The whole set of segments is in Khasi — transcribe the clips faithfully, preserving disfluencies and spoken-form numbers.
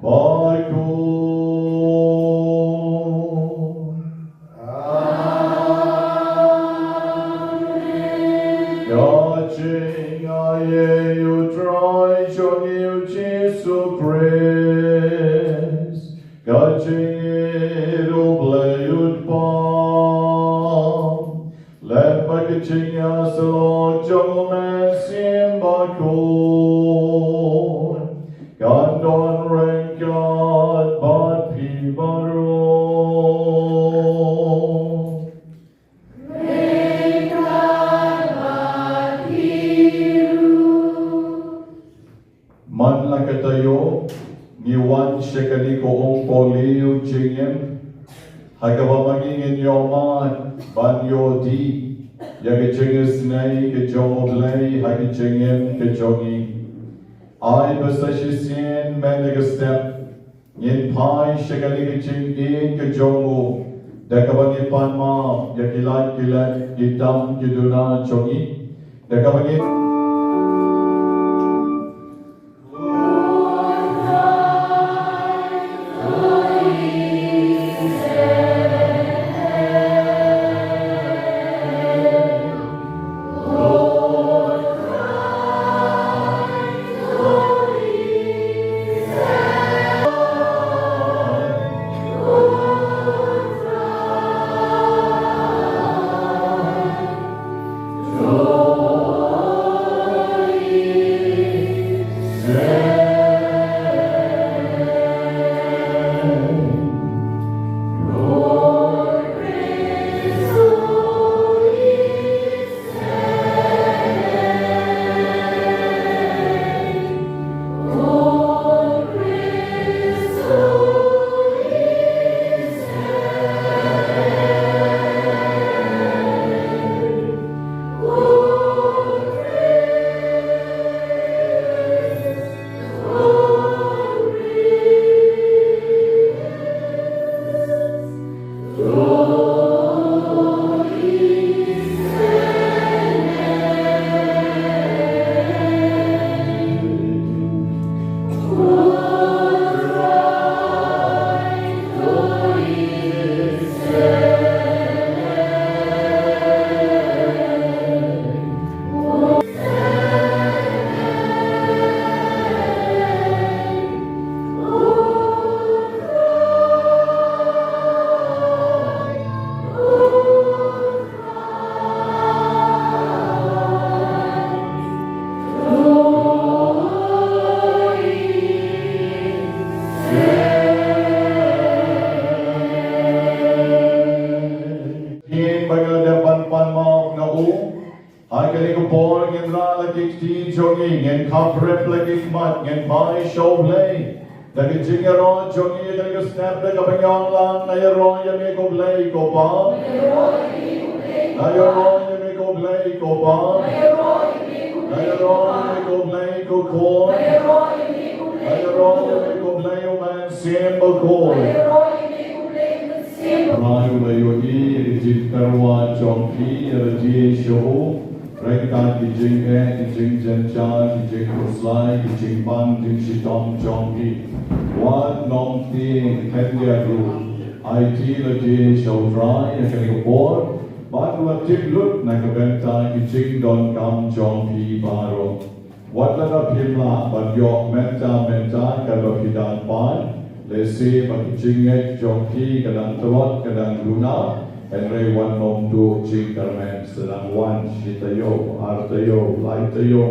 Bakhuid. Ka jingaiei U Trai jong ngi U Jisu Khrist, ka jingïeit U Blei U Kpa, lem bad ka jingïasyllok jong U Mynsiem Bakhuid, kan don ryngkat bad phi baroh. Man la ka taïew, ngi wan sha kane ka umpohliew jingim, ha kaba ma ngi ngin ïohmad ban ïoh dih ïa ka jingisynei ka jong U Blei ha ka jingim ka jong ngi. Ai ba sa shisien mynta ka step ngin phai sha kane ka jingïeit ka jong u, da kaba ngin pan map ïa ki lad ki lad, ki dam ki duna jong ngi, da kaba ngin Ngin ba ngi la dep ban pan map na u. Ha kane ka por ngin rah la ki kti jong ngi, ngin khap rep la ki khmat, ngin phai sha U Blei. Da ka jingïaroh jong ngi ha kane ka step da kaba ngi ong lang, nga ïaroh ïa me ko Blei ko Pa. Nga ïaroh ïa me ko Blei ko Pa. Nga ïaroh ïa me ko Blei ko Khun. Nga ïaroh ïa me ko Blei U Mynsiem Bakhuid. Trai, u la ïohi ïa ka jingtyrwa jong phi ïa lade sha u. Ryngkat ki jingeh, ki jingjynjar, ki jingkhuslai, ki jingpang jingshitom jong phi. Wat nym tieng khyndiat ruh. Aiti lade sha U Trai ha kane ka por. Bad wat tip lut na ka bynta ki jingdonkam jong phi baroh. Wat la da phim lah ban ïoh mynta mynta kaba phi dang pan, lehse ba ka jingngeit jong phi ka dang tlot ka dang duna, hynrei wat nym duh jingkyrmen, sa dang wan shi taïew, ar taïew, lai taïew,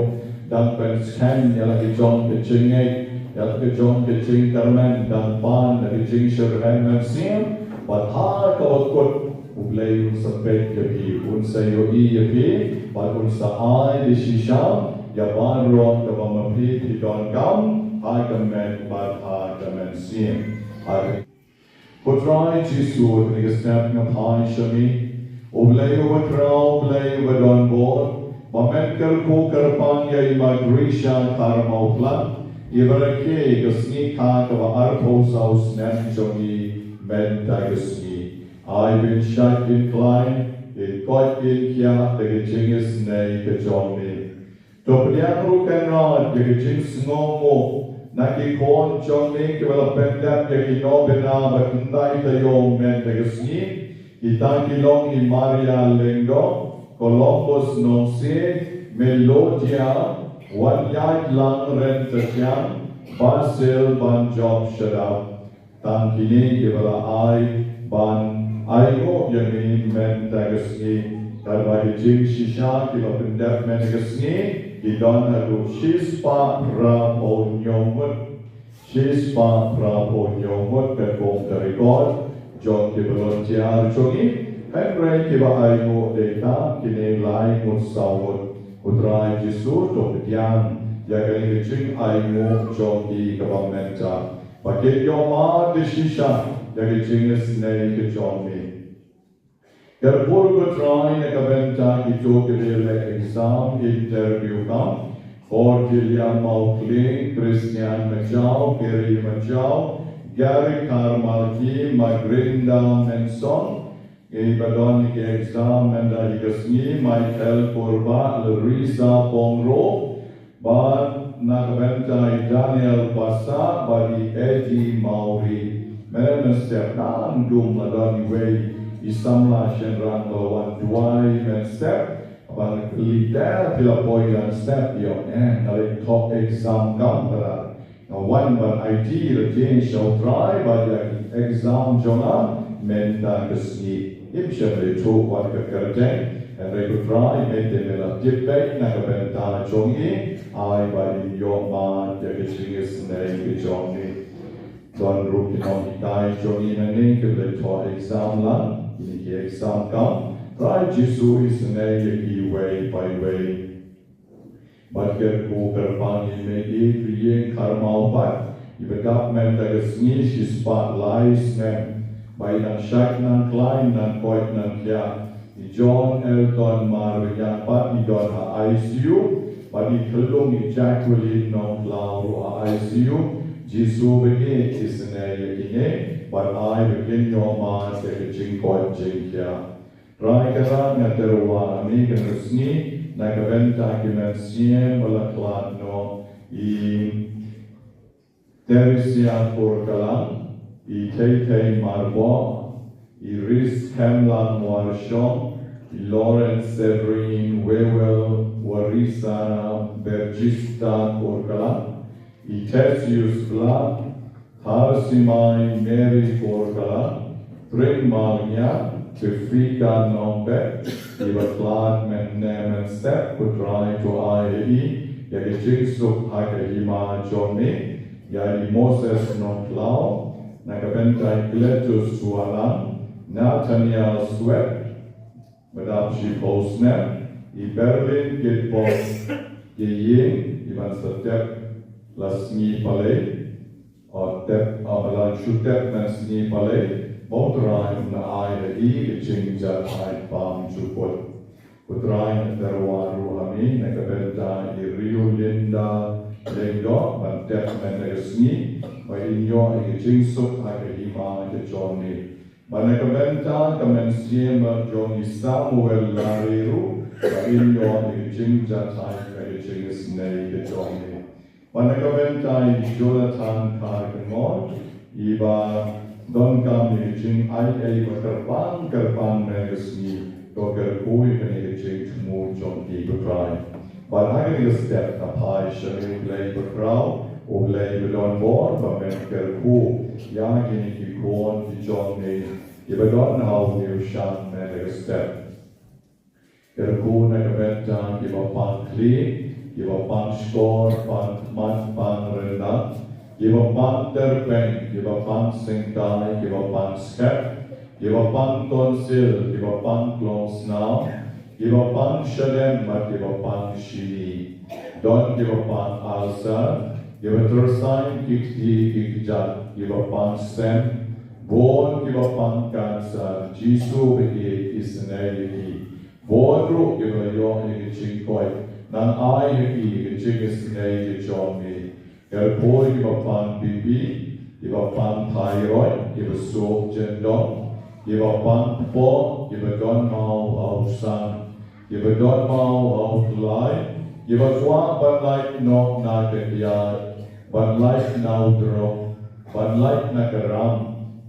dang pynskhem ïa la ka jong ka jingngeit, ïa la ka jong ka jingkyrmen, dang pan da ka jingshitrhem mynsiem, bad ha kaba kut U Blei un sa peit ïa phi, un sa ïohi ïa phi, bad un sa ai da shisha ïa baroh kaba ma phi phi donkam ha ka met bad ha ka mynsiem. Ha ka, ko Trai Jisu, ha kane ka step nga phai sha me. U Blei uba khraw, U Blei uba don bor, ba men kyrkhu kyrpang ïa i Ma Grisha Kharmauphlad, iba rakhe ka sngi kha kaba arphew saw snem jong ngi mynta ka sngi. Ai ba in shait in khlaiñ, in koit in khiah da ka jingisynei ka jong me. To pdiang ruh Kynrad ïa ka jingsngewnguh Na ki khun jong me kiba la pyndep ïa ki nongbna ba khyndai taïew mynta ka sngi, kita ki long i Maria Lyngdoh, Columbus Nongsiej, Melodia Wanïaid Langrensakiang, Basil Banjop Shadap. Tang kine kiba la ai ban ainguh ïa me mynta ka sngi. Katba ki jingshisha kiba pyndep mynta ka sngi ki don haduh shispah phraphew hynñiew ngut. Shispah phraphew hynñiew ngut katkum ka record jong ki volunteer jong ngi. Hynrei kiba ainguh dei tang kine lai ngut saw ngut. Ko Trai Jisu, to pdiang ïa kane ka jingainguh jong ki kaba mynta. Ba kin ïoh mad shisha ïa ka jingisynei ka jong me. Kyrkhu ko Trai na ka bynta kito kiba leh exam interview kam, Cordelia Mawkling, Christian Majaw, Kerry Majaw, Gary Karmalki, Magrinda Menson, kiba don ki exam mynta ka sngi, Michael Purba, Larissa Pongro, bad na ka bynta i Daniel Pasa bad i Eddie Mawrie. Mynstep nangdum la don iwei i samla shynrang ba la wan duwai mynstep. Ba nga kylli te phi la poi mynstep, ïoh ne, nga leit thoh exam kam para. Nga wan ban aiti ruh sha u Trai ba ïa ki exam jong nga mynta ka sngi. Im shym la ïathuh wat ka kyrteng, hynrei ko Trai me te me la tip beit na ka bynta jong i, ai ba in ïoh mad ïa ka jingisynei ka jong i. Don ruh ki nonghikai jong i nangne kiba la thoh exam lang, kine ki exam kam. Trai Jisu isynei ïa ki iwei pa iwei. Bad kyrkhu kyrpang ïa i mei i Ïing Kharmawpait, iba dap mynta ka sngi shispah lai snem. Ba i nang shait nang khlaiñ nang koit nang khiah. I John Elton Marbiang pat i don ha I C U. Bad i khyllung i Jacqueline Nongkhlaw ruh ha I C U. Jisu ba ïeit isynei ïa kine. Bad ai ba kin ïoh mad ïa ka jingkoit jingkhiah. Trai Kynrad nga tyrwa ha me kane ka sngi na ka bynta ki mynsiem ba la khlad noh, i Theresia Kurkalang, i Theithei Marbok, i Ris Khemlang Warshong, i Lawrence Severin Wewel, Warisana Bergista Kurkalang, i Tertius Blah, Tharsimai Mary Kurkalang, Pring Malngiang, Tefrika Nongbet, iba khlad mynne mynstep, ko Trai to ai ïa i ïa ka jingsuk ha ka hima jong me, ïa i Moses Nongkhlaw, na ka bynta i Cletus Sualang, Nathaniel Swet, ba dap shiphew snem, i Berlin Kitbok, i ïing, iban sa tep la sngi palei, o tep, o ba la shu tep mynsngi palei, ba u Trai un ai ha i ka jingjahthait bymjukut. Ko Trai nga tyrwa ruh ha me na ka bynta i Riolinda Lyngdoh, ban tep mynta ka sngi, ba in ïoh ïa ka jingsuk ha ka hima ka jong me. Bad na ka bynta ka mynsiem jong i Samuel Lari ruh, ba in ïoh ïa ka jingjahthait ka jingisynei ka jong i. Bad na ka bynta i Jonathan Kharkongor, iba donkam ïa ka jingaiei ba kyrpang kyrpang na ka sngi, to kyrkhu ïa kane ka jingthmu jong i, ko Trai. Bad ha kane ka step nga phai sha me, ko Blei bakhraw, ko Blei badonbor, ba men kyrkhu ïa kine ki khun ki jong me, kiba don ha une u shnong mynta ka step. Kyrkhu na ka bynta kiba pang khlieh, kiba pang shkor, pang khmat, pang ryndang, kiba pang tyrpeng, kiba pang syngkai, kiba pang skep, kiba pang tonsil, kiba pang klongsnaw, kiba pang shadem bad kiba pang shini. Don kiba pang ulcer, kiba tyrsain ki kti ki kjat, kiba pang sem, bun kiba pang cancer, Jisu ba ïeit isynei ïa ki. Bun ruh kiba la ïoh ïa ka jingkoit, nang ai ha ki ïa ka jingisynei ka jong me. Kyrkhu ïa kiba pang B P, kiba pang thyroid, kiba suk jyndong, kiba pang kpoh, kiba don maw ha u sang, kiba don maw ha u klai, kiba kwah ban lait noh na ka kyiad, ban lait na u drok, ban lait na ka ram,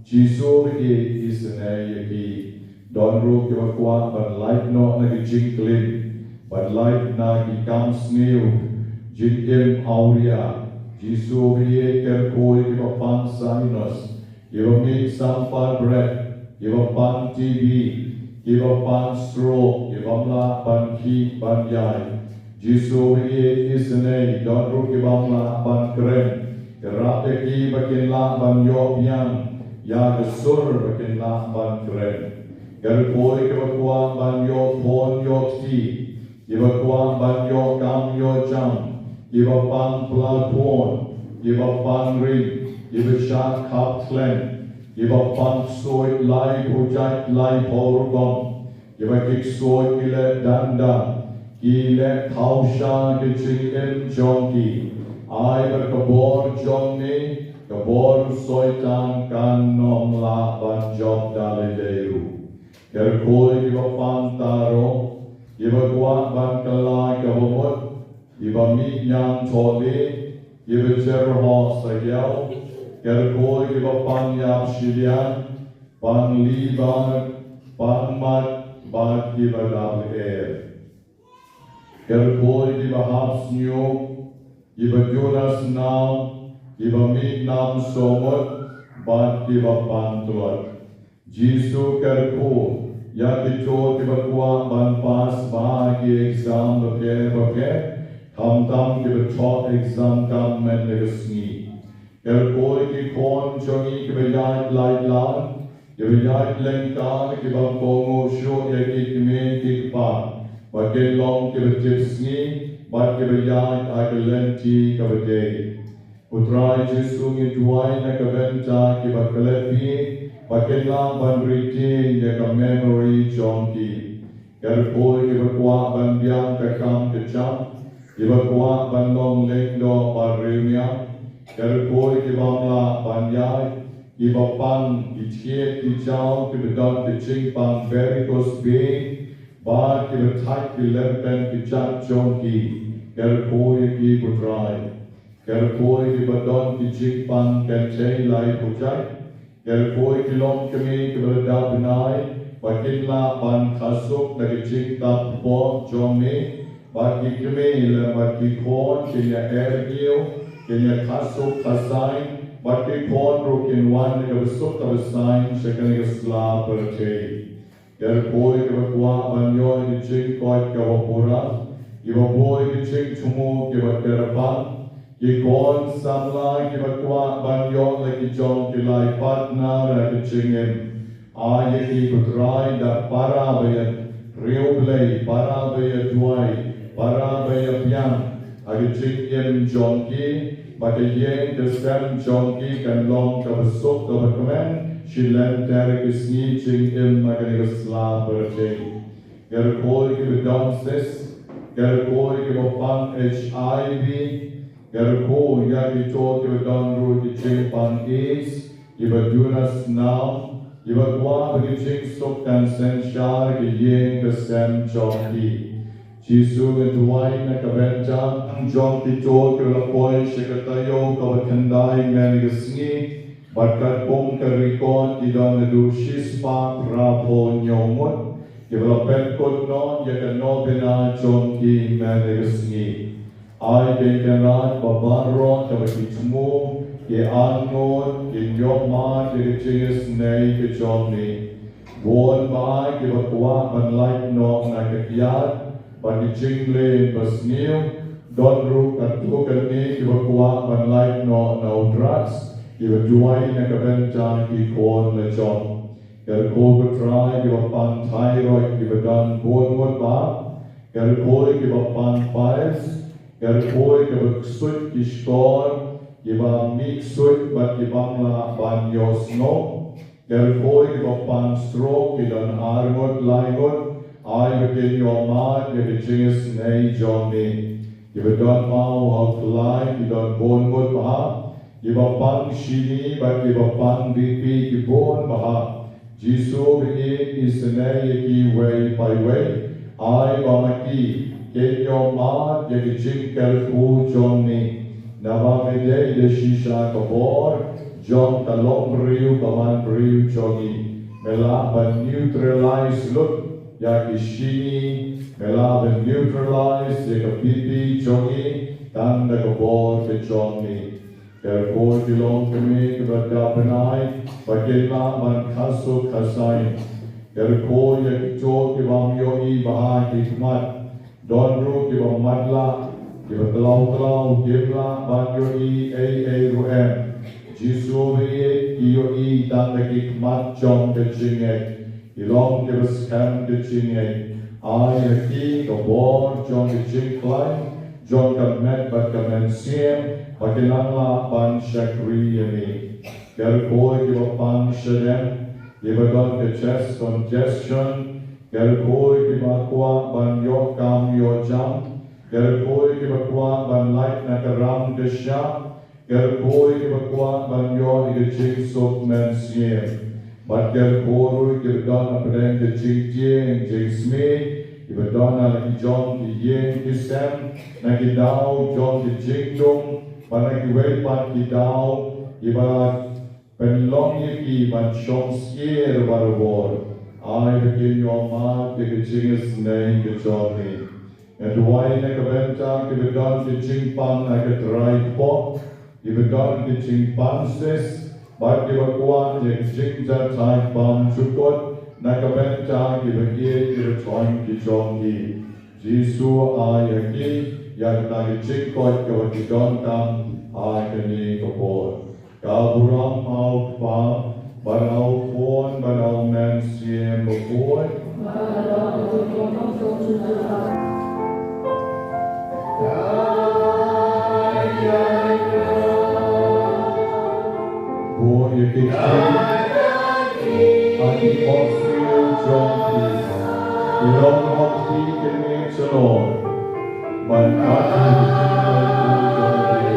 Jisu ba ïeit isynei ïa ki. Don ruh kiba kwah ban lait noh na ka jingklim, ban lait na ki kam sniew, jingim awria, Jisu ba ïeit. Kyrkhu ïa kiba pang sinus, kiba mih sampha bret, kiba pang T B, kiba pang stroke, kiba ym lah ban khih ban ïaid, Jisu ba ïeit isynei. Don ruh kiba ym lah ban kren, ïarap ïa ki ba kin lah ban ïoh biang ïa ka sur ba kin lah ban kren. Kyrkhu ïa kiba kwah ban ïoh phone ïoh kti, kiba kwah ban ïoh kam ïoh jam, kiba pang pla phone, kiba pang ring, kiba shah khap khlem, kiba pang ksuid laiphew jait laiphew rukom, kiba ki ksuid ki leh dang dang, ki leh thaw sha ka jingim jong ki. Ai ba ka bor jong me, ka bor u Soitan kan ym lah ban jop da lade ruh. Kyrkhu ïa kiba pang taro, kiba kwah ban kylla kaba mut, kiba mih ñiangthohlieh, kiba jyrhoh saïaw. Kyrkhu ïa kiba pang ïap shiliang, pang liver, pang mat, bad kiba dap lyer. Kyrkhu ïa kiba hap sniewbha, kiba duna snam, kiba mih nam sawmut, bad kiba pang tlot. Jisu, kyrkhu ïa kito kiba kwah ban pass bha ki exam bapher bapher, khamtam kiba thoh exam kam mynta ka sngi. Kyrkhu ïa ki khun jong ngi kiba ïaid lait lang, kiba ïaid lyngkar, kiba kohnguh shuh ïa ki kmie ki kpa, ba kin long kiba tipsngi bad kiba ïaid ha ka lynti kaba dei. Ko Trai Jisu, ngi duwai na ka bynta kiba klet phi, ba kin lah ban retain ïa ka memory jong ki. Kyrkhu ïa kiba kwah ban biang ka kam ka jam, kiba kwah ban long lyngdoh bad riewniam. Kyrkhu ïa kiba ym lah ban ïaid, kiba pang, ki thied, ki jaw, kiba don ka jingpang varicose vein, bad kiba thait ki lympen ki jait jong ki. Kyrkhu ïa ki, ko Trai. Kyrkhu ïa kiba don ki jingpang kynthei laiphew jait. Kyrkhu ïa ki longkmie kiba la dap bnai, ba kin lah ban kha suk da ka jingtap hapoh jong me, ba ki kmie lem bad ki khun kin ïa erñiew, kin ïa kha suk kha saiñ, bad ki khun ruh kin wan da kaba suk kaba saiñ sha kane ka sla pyrthei. Kyrkhu ïa kiba kwah ban ïoh ïa ka jingkoit kaba pura, kiba buh ïa ka jingthmu kiba kyrpang, ki khun samla kiba kwah ban ïoh la ki jong ki lai partner ha ka jingim. Ai ïa ki, ko Trai, da para ba ïa riewblei, para ba ïa duwai, para ba ïa biang ha ka jingim jong ki, ba ka ïing ka sem jong ki kan long kaba suk kaba kmen shi lynter ki sngi jingim ha kane ka sla pyrthei. Kyrkhu ïa kiba don cyst, kyrkhu ïa kiba pang H I V, kyrkhu ïa kito kiba don ruh ki jingpang AIDS, kiba duna snam, kiba kwah ba ki jingsuk kan synshar ha ka ïing ka sem jong ki. Jisu, ngi duwai na ka bynta jong kito kiba la poi sha ka taïew kaba khyndai mynne ka sngi, bad katkum ka record ki don naduh shispah phraphew hynñiew ngut kiba la pynkut noh ïa ka novena jong ki mynne ka sngi. Ai, Kynrad, ba baroh kaba ki thmu, ki angnud, kin ïoh mad ïa ka jingisynei ka jong me. Bun bah kiba kwah ban lait noh na ka kyiad bad ki jingleh basniew, don ruh katto katne kiba kwah ban lait noh na u drugs, kiba duwai na ka bynta ki khun la jong. Kyrkhu, ko Trai, kiba pang thyroid kiba don bun ngut bah, kyrkhu kiba pang piles, kyrkhu kiba ksuid ki shkor, kiba mih ksuid bad kiba ym lah ban ïohsngew, kyrkhu kiba pang stroke ki don ar ngut lai ngut, ai ba kin ïoh mad ïa ka jingisynei jong me. Kiba don maw ha u khlaiñ ki don bun ngut bah, kiba pang shini bad kiba pang B P ki bun bah. Jisu, ba ïeit, isynei ïa kiwei pa iwei, ai ba ma ki kin ïoh mad ïa ka jingkyrkhu jong me. Namar me dei da shisha ka bor jong ka longbriew ka manbriew jong ngi, me lah ban neutralize lut ïa ki shini, me lah ban neutralize ïa ka B P jong ngi tang da ka bor ka jong me. Kyrkhu ki longkmie kiba dap bnai ba kin lah ban khaso khasai. Kyrkhu ïa kito kiba ym ïohi bha ki khmat. Don ruh kiba matlah, kiba klaw klaw, kim lah ban ïohi ei ei ruh em. Jisu ba ïeit ki ïohi tang da ki khmat jong ka jingngeit. Ki long kiba skhem ka jingngeit. Ai ha ki ka bor jong ka jingkhlaiñ jong ka met bad ka mynsiem, ba kin nang lah ban shakri ïa me. Kyrkhu kiba pang shadem, kiba don ka chest congestion, kyrkhu kiba kwah ban ïoh kam ïoh jam, kyrkhu kiba kwah ban lait na ka ram ka shyiap, kyrkhu kiba kwah ban ïoh ïa ka jingsuk mynsiem. Bad kyrkhu ruh kiba don hapdeng ka jingtieng jingsmit, kiba don ha la ki jong ki ïing ki sem, na ki daw jong ki jingdum, bad na kiwei pat ki daw, kiba pynlong ïa ki ban shong sniew barabor. Ai ba kin ïoh mad ïa ka jingisynei ka jong me. Nga duwai na ka bynta kiba don ki jingpang ha ka trai kpoh, kiba don ki jingpang sis, bad kiba kwah ïa ka jingjahthait bymjukut na ka bynta kiba ïeit kiba thoiñ ki jong ki. Jisu, ai ha ki ïa kata ka jingkoit kaba ki donkam ha kane ka por. Ka burom ha u Kpa bad ha u Khun bad ha u Mynsiem Bakhuid. Buh ïa ki kti ha ki khohsiew jong phi. Ki long hok phi kine jong ngi. Ban kat ïa ki kti jong phi.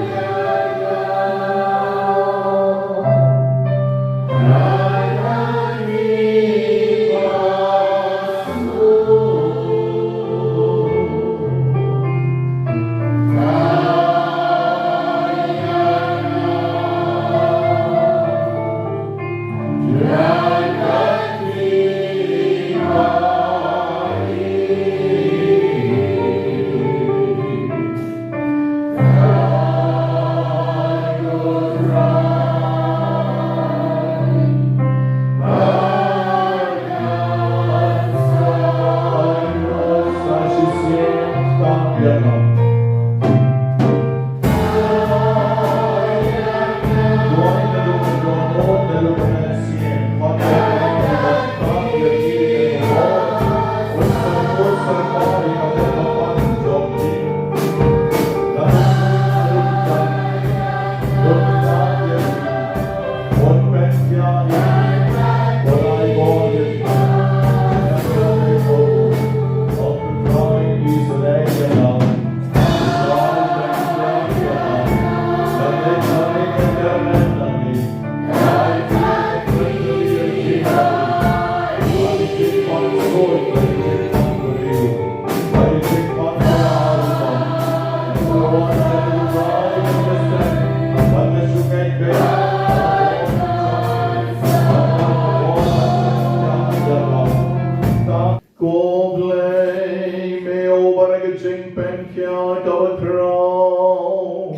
Ko Blei, me uba don ka jingpynkhiah kaba khraw,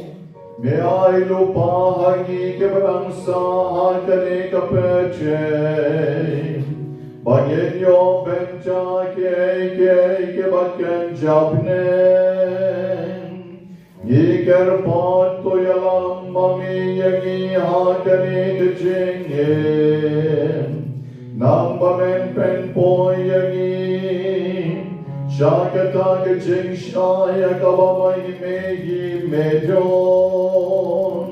me ai lypa ha ngi kiba dang sah ha kane ka pyrthei, ba ngin ïoh bynta kiei kiei kiba kynja bneng. Ngi kyrpad to ïalam ma me ïa ngi ha kane ka jingim, naba men pynpoi ïa ngi sha kata ka jingshai ïa kaba ma ngi me hi me don.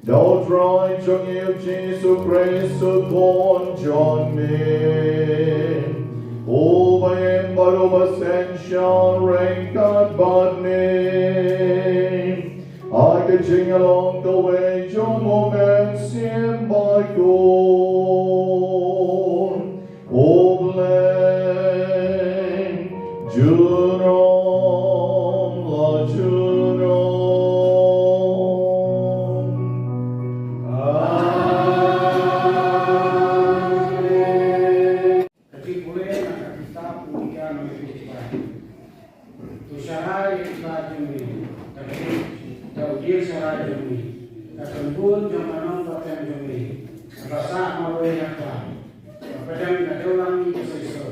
Da U Trai jong ngi U Jisu Khrist U Khun jong me, uba im bad uba synshar ryngkat bad me, ha ka jinglong kawei jong U Mynsiem Bakhuid. U Blei, junom la junom. Khun jong ka nongpateng jong ngi, ba sah marwei ha ka, ba pdeng ka dewlang ngi ka shisha.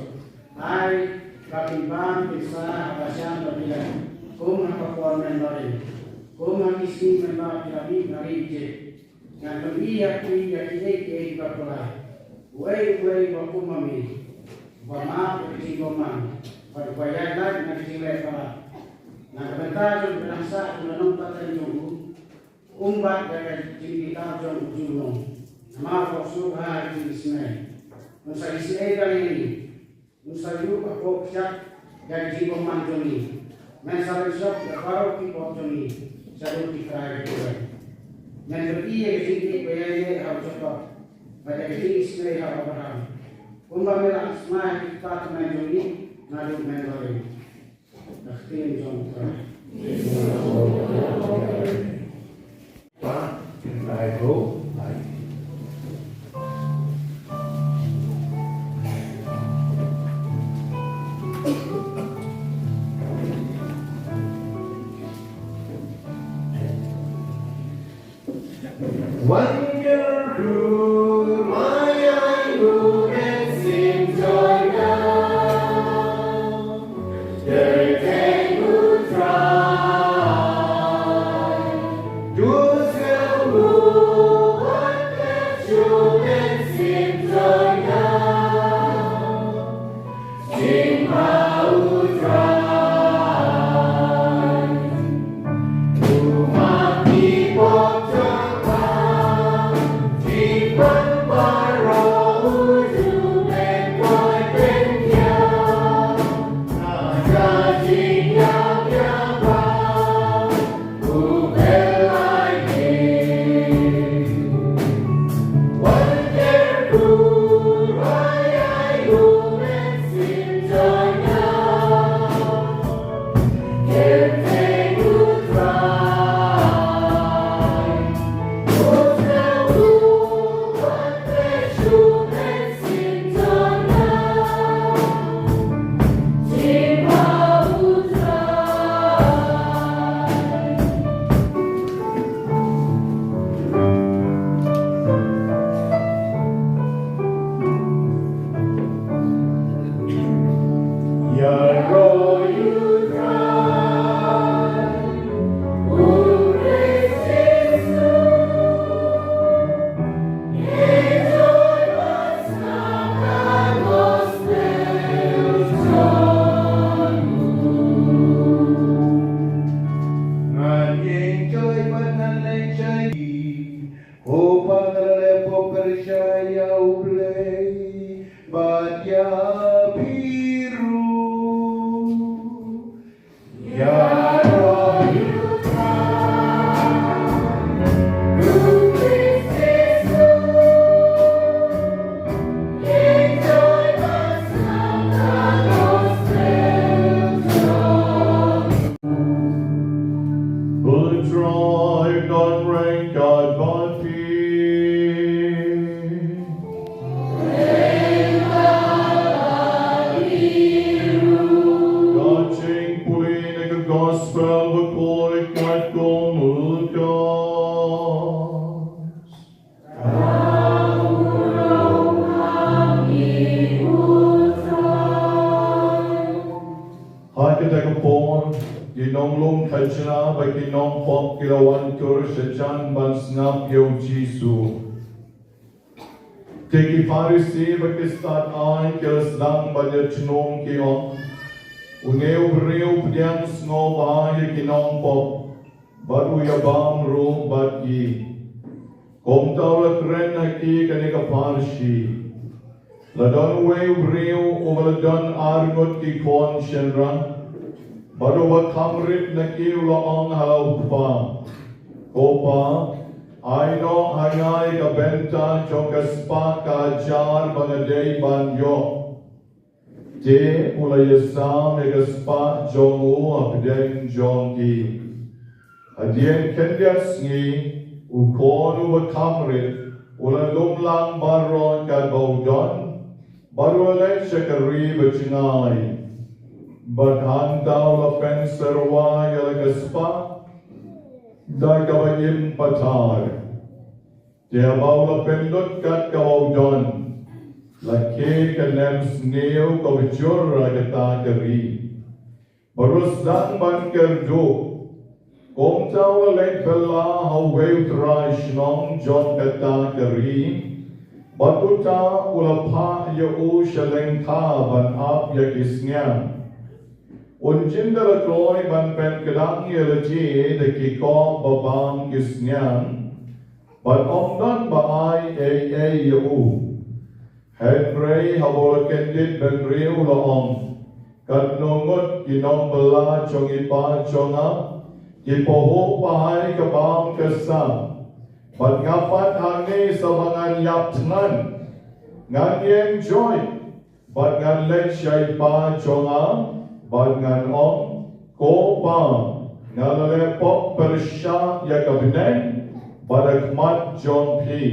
Ai ba kin bam kin sah ha ka shan ba biang, kum ha ka por mynta, kum ha ki sngi mynba phi la mih na ri Ijipt. Ngan pyni ïa phi ïa kiei kiei kiba phylla. Uwei uwei uba kum ma me, uba map ïa ka jingbymman bad uba ïaid lait na ka jingleh palat, na ka bynta jong uba dang sah kum ka nongpateng jong u, um bat ïa ka jingbitar jong u junom. Namar ba u sngewbha ïa ka jingisynei. Un sa isynei da ïa ngi. Un sa ïuh hapoh kjat ïa ka jingbymman jong ngi. Men sa lynshop ïa baroh ki pop jong ngi shaduh ki trai kiba kyrduh. Men pyni ïa ka jingïeit ba ïaineh ha u Jakob bad ïa ka jingisynei ha u Abraham, kumba me la smai ha ki kpa tymmen jong ngi naduh mynta. Ka ktien jong U Trai. Ko pa nga la leh pop pyrshah ïa U Blei bad ïa phi ruh. Ïa Trai don ryngkat bad phi. Ka jingpule na ka Gospel bakhuid katkum u Lukas. Ha kata ka por, ki nonglum khajna bad ki nongpop ki la wan tur shajan ban sngap ïa u Jisu. Te ki Pharisi bad ki stad-aiñ ki la sdang ban ïa jnong, ki ong, une u briew u pdiang sngewbha ïa ki nongpop bad u ïabam ruh bad ki. Kumta u la kren ha ki kane ka pharshi: La don uwei u briew uba la don ar ngut ki khun shynrang, bad uba kham rit na ki u la ong ha u kpa, ko pa, ai noh ha nga ïa ka bynta jong ka spah ka hajar ba nga dei ban ïoh. Te u la ïasam ïa ka spah jong u hapdeng jong ki. Hadien khyndiat sngi, u khun uba kham rit u la lum lang baroh katba u don, bad u la leit sha ka ri ba jngai. Bad hangta u la pynsyrwa ïa la ka spah da kaba im pathar. Te haba u la pynlut kat kaba u don, la khie ka nemsniew kaba jur ha kata ka ri. Bad u la sdang ban kyrduh. Kumta u la leit bylla ha uwei u trai shnong jong kata ka ri. Bad uta u la phah ïa u sha lyngkha ban ap ïa ki sniang. Un jin da la kloi ban pynkdang ïa lade da ki kop ba bam ki sniang. Bad ym don ba ai ei ei ïa u. Hynrei haba u la kyndit bynriew u la ong, katno ngut ki nongbylla jong i pa jong nga ki pahuh pahai ka bam ka sam. Bad nga pat hangne sa ba ngan ïap thngan. Ngan ïeng joit. Bad ngan leit sha i pa jong nga, bad ngan ong, ko pa, nga la leh pop pyrshah ïa ka bneng bad ha khmat jong phi.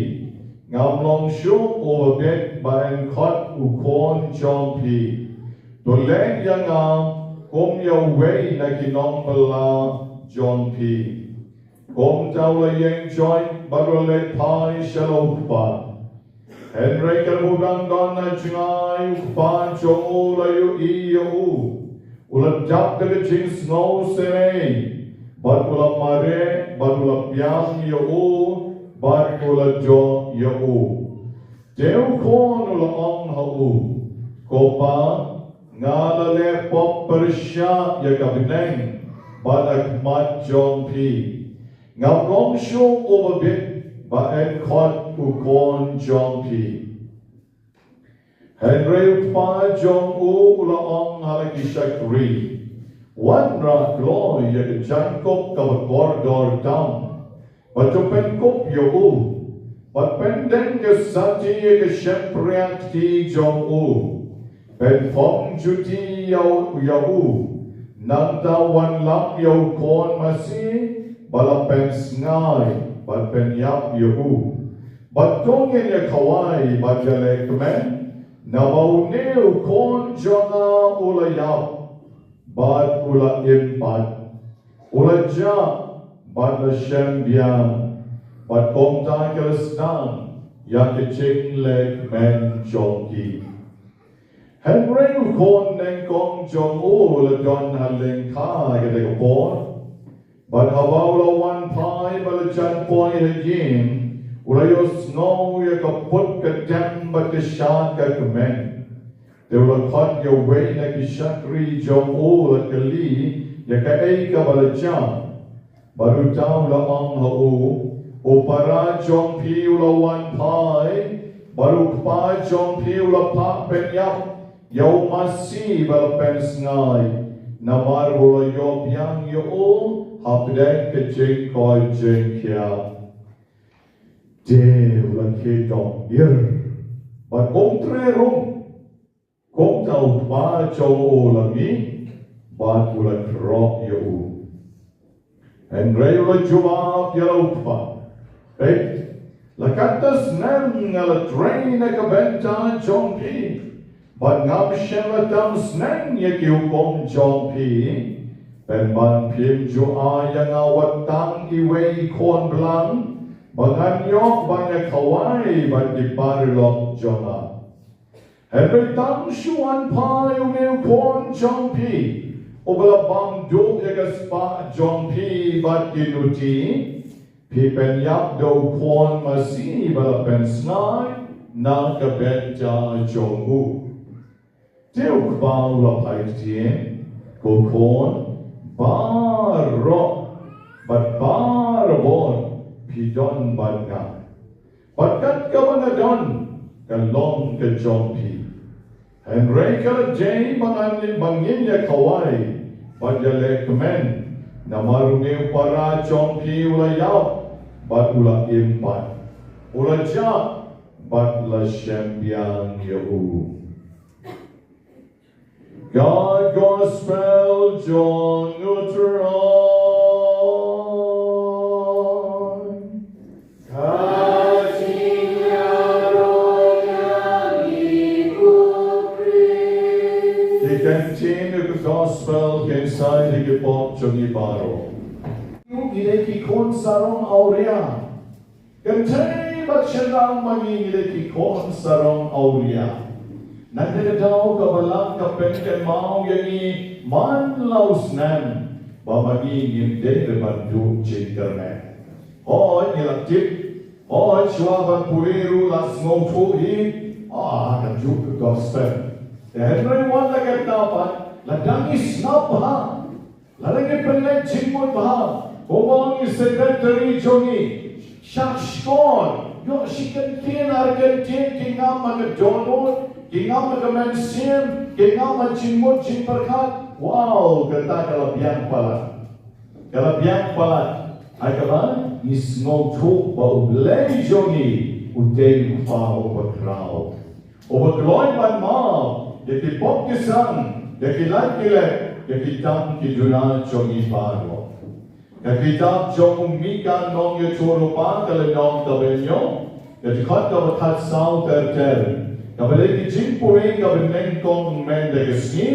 Ngam long shuh uba bit ba yn khot u khun jong phi. To leh ïa nga kum ïa uwei na ki nongbylla jong phi. Kumta u la ïeng joit bad u la leit phai sha la u kpa. Hynrei katba u dang don ha jngai u kpa jong u u la ïohi ïa u. U la dap da ka jingsngewsynei bad u la mareh bad u la biang ïa u bad u la doh ïa u. Te u khun u la ong ha u, ko pa, nga la leh pop pyrshah ïa ka bneng bad ha khmat jong phi. Ngam long shuh uba bit ba yn khot u khun jong phi. Hynrei u kpa jong u u la ong ha la ki shakri, wanrah kloi ïa ka jaiñkup kaba kordor tam. Bad to pynkup ïa u. Bad pyndeng ka sati ïa ka shympriahti jong u. Pynphong juti ïa u, ïa u. Nangta wanlam ïa u khun masi ba la pynsngai bad pynïap ïa u. Bad to ngin ïa khawai bad ïalehkmen. Namar une u khun jong nga u la ïap bad u la im pat. U la jah bad la shem biang, bad kumta ki la sdang ïa ka jinglehkmen jong ki. Hynrei u khun nyngkong jong u u la don ha lyngkha kata ka por. Bad haba u la wan phai bad la jan poi ha ïing, u la ïohsngew ïa ka put ka tem bad ka shad ka kmen. Te u la khot ïa uwei na ki shakri jong u u la kylli ïa kaei kaba la jia. Bad uta u la ong ha u, u para jong phi u la wan phai, bad u kpa jong phi u la phah pynïap ïa u masi ba la pynsngai. Namar ba u la ïoh biang ïa u hapdeng ka jingkoit jingkhiah. Te u la khie dom ir bad um treh rung. Kumta u kpa jong u u la mih bad u la khrok ïa u. Hynrei u la jubab ïa la u kpa, peit, la katta snem nga la trei na ka bynta jong phi, bad ngam shym la tam sneng ïa ki hukum jong phi. Pynban phim ju ai ïa nga wat tang iwei i khun blang ba ngan ïoh ban ïa khawai bad ki paralok jong nga. Hynrei tang shu wan phai une u khun jong phi uba la bam duh ïa ka spah jong phi bad ki luti, phi pynïap da u khun masi ba la pynsngai na ka bynta jong u. Te u kpa u la phai ktien, ko khun, baroh bad barabor phi don bad nga. Bad kat kaba nga don ka long ka jong phi. Hynrei ka la dei ba ngan, ba ngin ïa khawai bad ïalehkmen, namar une u para jong phi u la ïap bad u la im pat. U la jah bad la shem biang ïa u. Ka Gospel jong u Trai. Ka jingïaroh ïa ngi ko Khrist. Ki ktien ka Gospel kin sa ïa ki pop jong ngi baroh. Ngi dei ki khun sarong awria. Kynthei Bad shynrang ma ngi ngi dei ki khun sarong awria. Na kata ka daw kaba lah ka pynkynmaw ïa ngi man la u snem ba ma ngi ngim dei ban duh jingkyrmen. Hooid ngi la tip, hooid shuwa ban pule ruh la sngewthuh hi. Ah, ka juh ka gospel. Te hynrei wat la kata pat, la dang ngi sngap bha. Lada ngi pynleit jingmut bha, kumba ong i secretary jong ngi, shahshkor, ïoh shi kyntien ar kyntien, ki ngam ha ka dohnud, ki ngam ha ka mynsiem, ki ngam ha jingmut jingpyrkhat. Wow, kata ka la biang palat. Ka la biang palat. Ha kaba ngi sngewthuh ba U Blei jong ngi u dei u Kpa uba khraw. Uba kloi ban map ïa ki pop ki sam, ïa ki lait ki leh, ïa ki tam ki duna jong ngi baroh. Ka kitab jong u Mika nongïathuhlypa ka lynnong kaba hynñiew, ka dkhot kaba khatsaw ter ter. Kaba dei ka jingpule kaba nyngkong mynta ka sngi,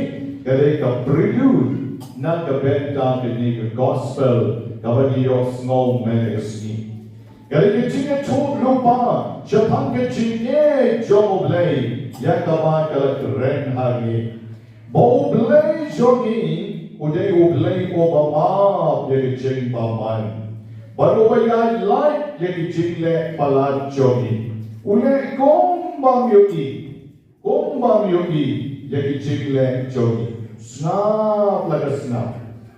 ka dei ka prelude na ka bynta kane ka gospel kaba ngi ïohsngew mynta ka sngi. Ka dei ka jingïathuhlypa shaphang ka jingïeit jong U Blei ïa kaba ka la kren ha ngi. Ba U Blei jong ngi u dei U Blei uba map ïa ka jingbymman bad uba ïaid lait ïa ka jingleh palat jong ngi. U leh kumba ym ïohi. Kumba ym ïohi ïa ki jingleh jong ngi. Sngap la ka sngap.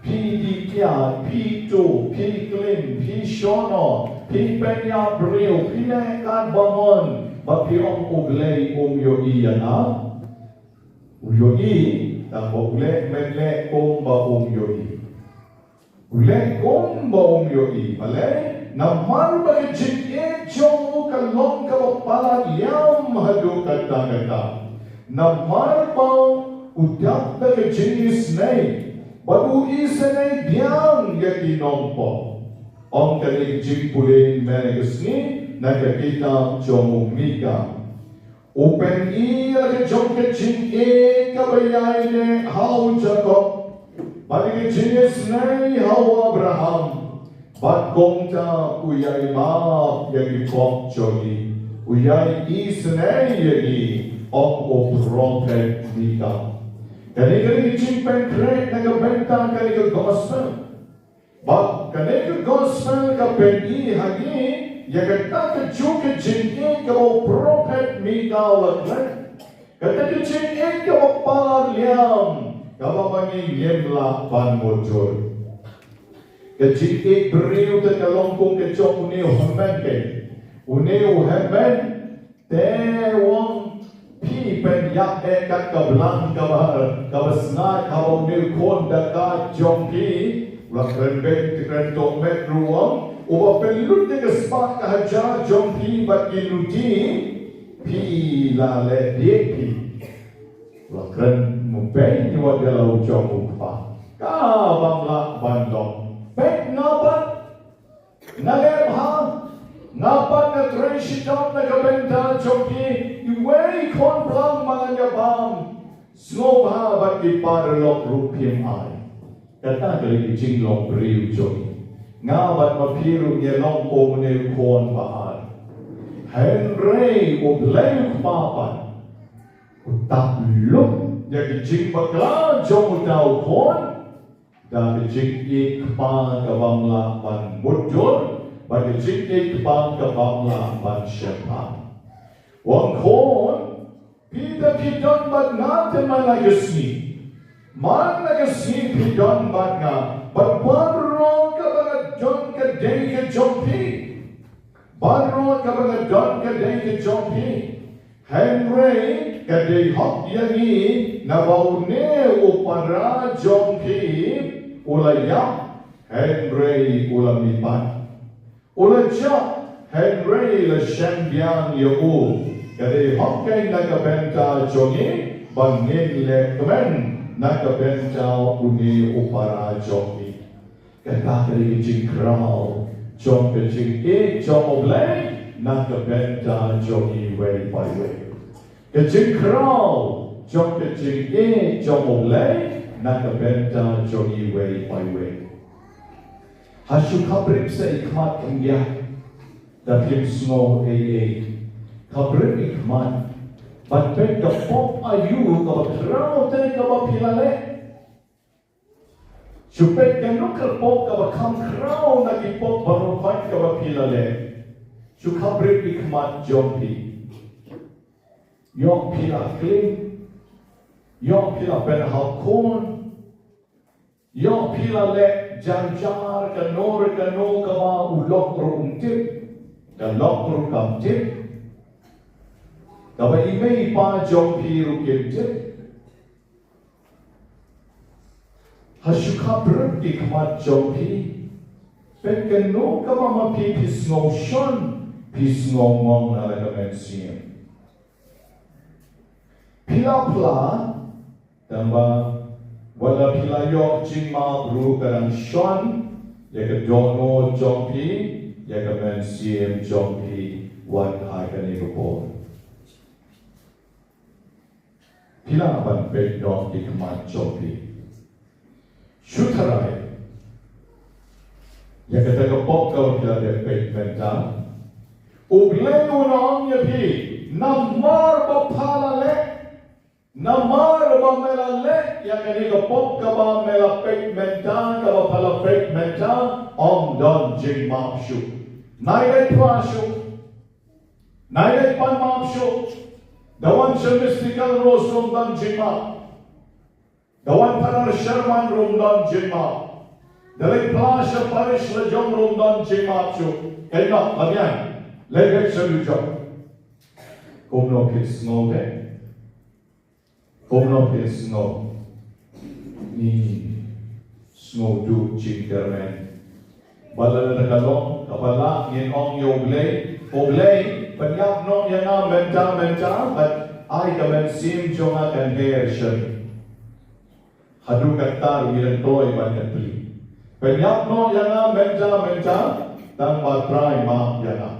Phi dih kiad, phi tuh, phi klim, phi shano, phi pynïap briew, phi leh katba mon, bad phi ong U Blei um ïohi ïa nga. U ïohi, tang ba u leh, men leh kumba um ïohi. U leh kumba um ïohi, balei? Namar ba ka jingïeit jong u ka long kaba palat liam haduh katta katta. Namar ba u dap da ka jingisynei, bad u isynei biang ïa ki nongpop. Ong kane ka jingpule mynne ka sngi na ka kitab jong u Mika. U pyni ïa la ka jong ka jingïeit kaba ïaineh ha u Jakob, bad ka jingisynei ha u Abraham, bad kumta u ïai map ïa ki pop jong ngi, u ïai isynei ïa ngi, ong u prophet Mika. Kane ka dei ka jingpynkhreh na ka bynta kane ka gospel. Bad kane ka gospel ka pyni ha ngi ïa kata kajuh ka jingïeit kaba u prophet Mika u la kren. Kata ka jingïeit kaba palat liam kaba ma ngi ngim lah ban mutdur. Ka jingïeit briew te ka long kum ka jong une u hynmen keiñ. Une u hynmen te u ong phi pynïap eh kat ka blang kaba, kaba sngaid haba une u khun da ka jong phi. U la kren beiñ te kren tong met ruh u ong, uba pynlut ïa ka spah ka hajar jong phi bad ki luti, phi la leh bieit phi. U la kren beiñ wat ïa la u jong u kpa. Ka bym lah ban long. Peit nga pat. Nga leh bha, nga pat nga trei shitom na ka bynta jong phi, iwei i khun blang ma ngan ïa bam. Sngewbha bad ki paralok ruh phim ai. Kata ka dei ka jinglong briew jong ngi. Nga bad ma phi ruh ngi long kum une u khun ba ai. Hynrei U Blei u Kpa pat u tap lut ïa ka jingbakla jong uta u khun. Da ka jingïeit kpa ka bym lah ban mutdur, bad ka jingïeit kpa ka bym lah ban shemphang. U ong khun, phi te phi don bad nga te man la ka sngi. Man la ka sngi phi don bad nga, bad baroh kaba nga don ka dei ka jong phi. Baroh kaba nga don ka dei ka jong phi. Hynrei ka dei hok ïa ngi naba une u para jong phi u la ïap, hynrei u la mihpat. U la jah, hynrei la shem biang ïa u. Ka dei hok keiñ na ka bynta jong ngi ba ngin leh kmen na ka bynta une u para jong ngi. Kata ka dei ka jingkhraw jong ka jingïeit jong U Blei na ka bynta jong ngi iwei pa iwei. Ka jingkhraw jong ka jingïeit jong U Blei na ka bynta jong ngi iwei pa iwei. Ha shu khaprit sa i khmat khyndiat. Da phim sngew ei ei, kham rit i khmat ban peit ka pop aïu kaba khraw te kaba phi la leh. Shu peit kano ka pop kaba kham khraw na ki pop baroh kaba phi la leh. Shu kham rit i khmat jong phi. Ïoh phi la klim, ïoh phi la pynhap khun, ïoh phi la leh jan jar kano re kano kaba u lok ruh um tip, ka lok ruh kam tip, kaba i mei i pa jong phi ruh kim tip. Ha shu khap rit i khmat jong phi. Peit kano kaba ma phi phi sngew shon, phi sngew ngong na la ka mynsiem. Phi la phla, tangba wat la phi la ïoh jingmap ruh ka dang shon ïa ka dohnud jong phi, ïa ka mynsiem jong phi, wat ha kane ka por. Phi lah ban peit noh ki khmat jong phi. Shu tharai ïa kata ka pop kaba phi la dep peit mynta. U Blei un ong ïa phi, namar ba pha la leh, namar ba me la leh ïa kane ka pop kaba me la peit mynta, kaba pha la peit mynta, ym don jingmap shuh. Nai dei phla shuh. Nai dei pan map shuh. Da wan sha Mystical Rose ruh ym don jingmap. Da wan Phadar Sherman ruh ym don jingmap. Da leit phla sha parish la jong ruh ym don jingmap shuh. Kynnoh, la biang. Leit beit sha la jong. Kumno phi sngew te? Kumno phi sngew? Ngi sngew duh jingkyrmen. Ba la da ka long kaba lah ngin ong ïa U Blei, U Blei, pynïap noh ïa nga mynta mynta, bad ai ka mynsiem jong nga kan her shen. Haduh katta ruh ngi dang kloi ban kynplie. Pynïap noh ïa nga mynta mynta, tang ba Trai map ïa nga.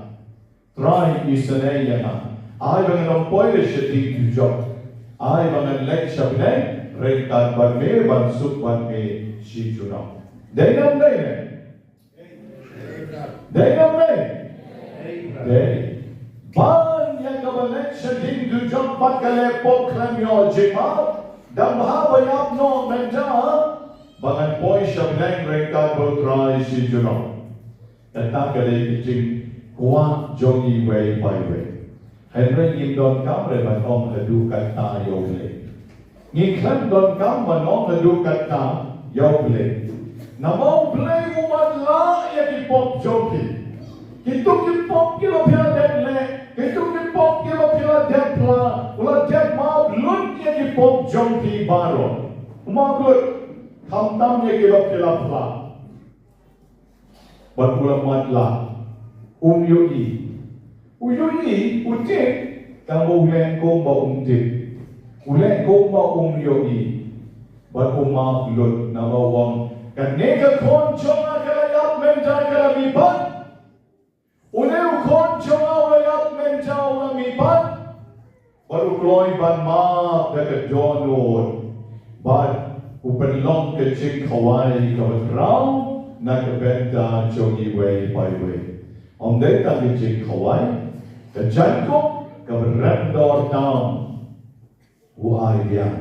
Trai isynei ïa nga. Ai ba ngan ym poi sha dieng dujok. Ai ba ngan leit sha bneng ryngkat bad me, ban suk bad me shi junom. Dei ne ym dei ne? Dei ne ym dei? Dei. Ban ïa kaba leit sha dieng dujok bad ka leh pop khlem ïoh jingmap, dang bha ba ïap noh mynta, ba ngan poi sha bneng ryngkat bad U Trai shi junom. Kata ka dei ka jingkwah jong ngi iwei pa iwei. Hynrei ngim donkam re ban ong haduh katta ïa U Blei. Ngi khlem donkam ban ong haduh katta ïa U Blei. Namar U Blei u matlah ïa ki pop jong phi. Kito ki pop kiba phi la dep leh, kito ki pop kiba phi la dep phla, u la dep map lut ïa ki pop jong phi baroh. U map lut, khamtam ïa kiba phi la phla. Bad u la matlah, um ïohi. U ïohi, u tip, tangba u leh kumba um tip. U leh kumba um ïohi. Bad u map lut, namar u ong, kane ka khun jong nga ka la ïap mynta ka la mihpat. Une u khun jong nga u la ïap mynta u la mihpat. Bad u kloi ban map da ka dohnud. Bad u pynlong ka jingkhawai kaba khraw na ka bynta jong iwei pa iwei. Ym dei tang ka jingkhawai, ka jaiñkup kaba rem dor tam u ai biang.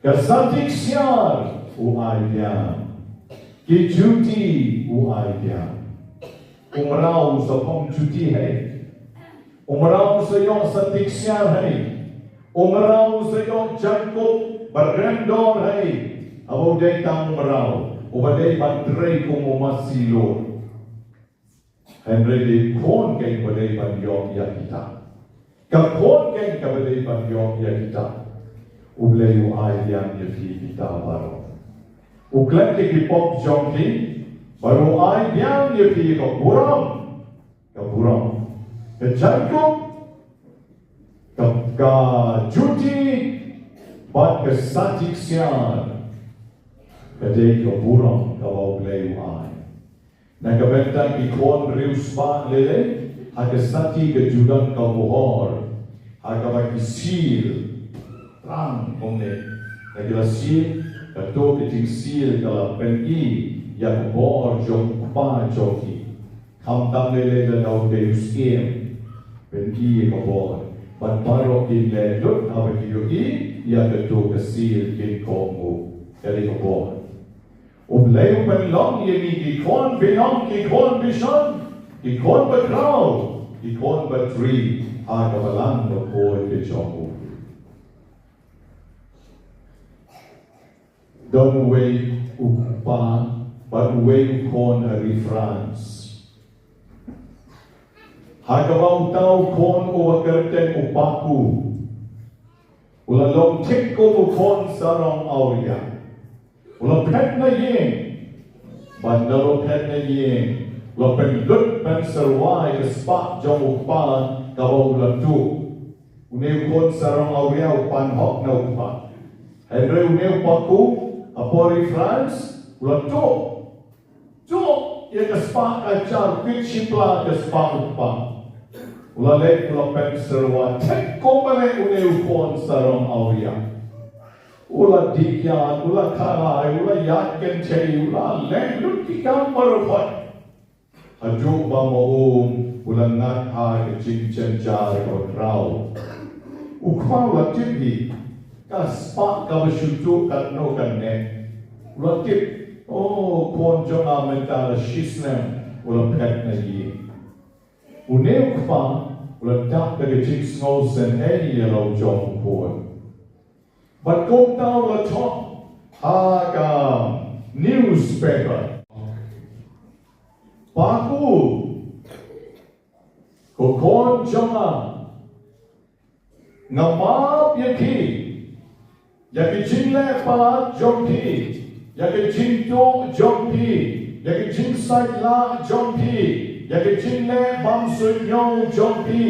Ka satik siar u ai biang. Ki juti u ai biang. U mraw u sa phong juti hei. U mraw u sa ïoh satik siar hei. U mraw u sa ïoh jaiñkup ba rem dor hei. Haba u dei tang u mraw uba dei ban trei kum u masi lor. Hynrei dei khun keiñ ba dei ban ïoh ïa kita. Ka khun keiñ kaba dei ban ïoh ïa kita. U Blei u ai biang ïa phi kita baroh. U klet ïa ki pop jong phi, bad u ai biang ïa phi ka burom. Ka burom. Ka jaiñkup, ka, ka juti, bad ka satik siar. Ka dei ka burom kaba U Blei u ai. Na ka bynta ki khun riewspah lei lei, ha ka sati ka ju don ka mohor, ha kaba ki seal. Tang kumne, na ki la seal, kato ka jingseal ka la pyni ïa ka bor jong u kpa jong ki. Khamtam lei lei da u dei u Syiem ban i ïa ka bor. Bad baroh kin leh lut haba ki ïohi ïa kato ka seal kin kohnguh. Ka dei ka bor. U Blei u pynlong ïa ngi ki khun binong, ki khun bishar, ki khun bakhraw, ki khun batri ha ka balang bakhuid ka jong u. Don uwei u kpa bad uwei u khun ha ri France. Ha kaba uta u khun uba kyrteng u Paku u la long thik kum u khun sarong awria. U la phet na ïing. Bad ynda u la phet na ïing, u la pynlut pynsyrwa ïa ka spah jong u kpa kaba u la tuh. Une u khun sarong awria u pan hok na u kpa. Hynrei une u Paku ha por ri France u la tuh. Tuh ïa ka spah ka jar, kwit shipla ka spah u kpa. U la leit u la pynsyrwa thik kumba leh une u khun sarong awria. U la dih ïa, u la khalai, u la ïaid kynthei, u la leh lut ki kam baroh. Haduh ba ma um u la ngat ha ka jingjynjar kaba khraw. U kpa u la tip hi ka spah kaba shu tuh katno katne. U la tip, o, khun jong nga mynta la shisnem u la phet na ïing. Une u kpa u la dap da ka jingsngewsynei ïa la u jong u khun. Bad kumta u la thoh ha ka newspaper. Paku, ko khun jong nga, nga map ïa phi ïa ki jingleh palat jong phi, ïa ki jingtuh jong phi, ïa ki jingsait lah jong phi, ïa ki jingleh bymsuidñiew jong phi.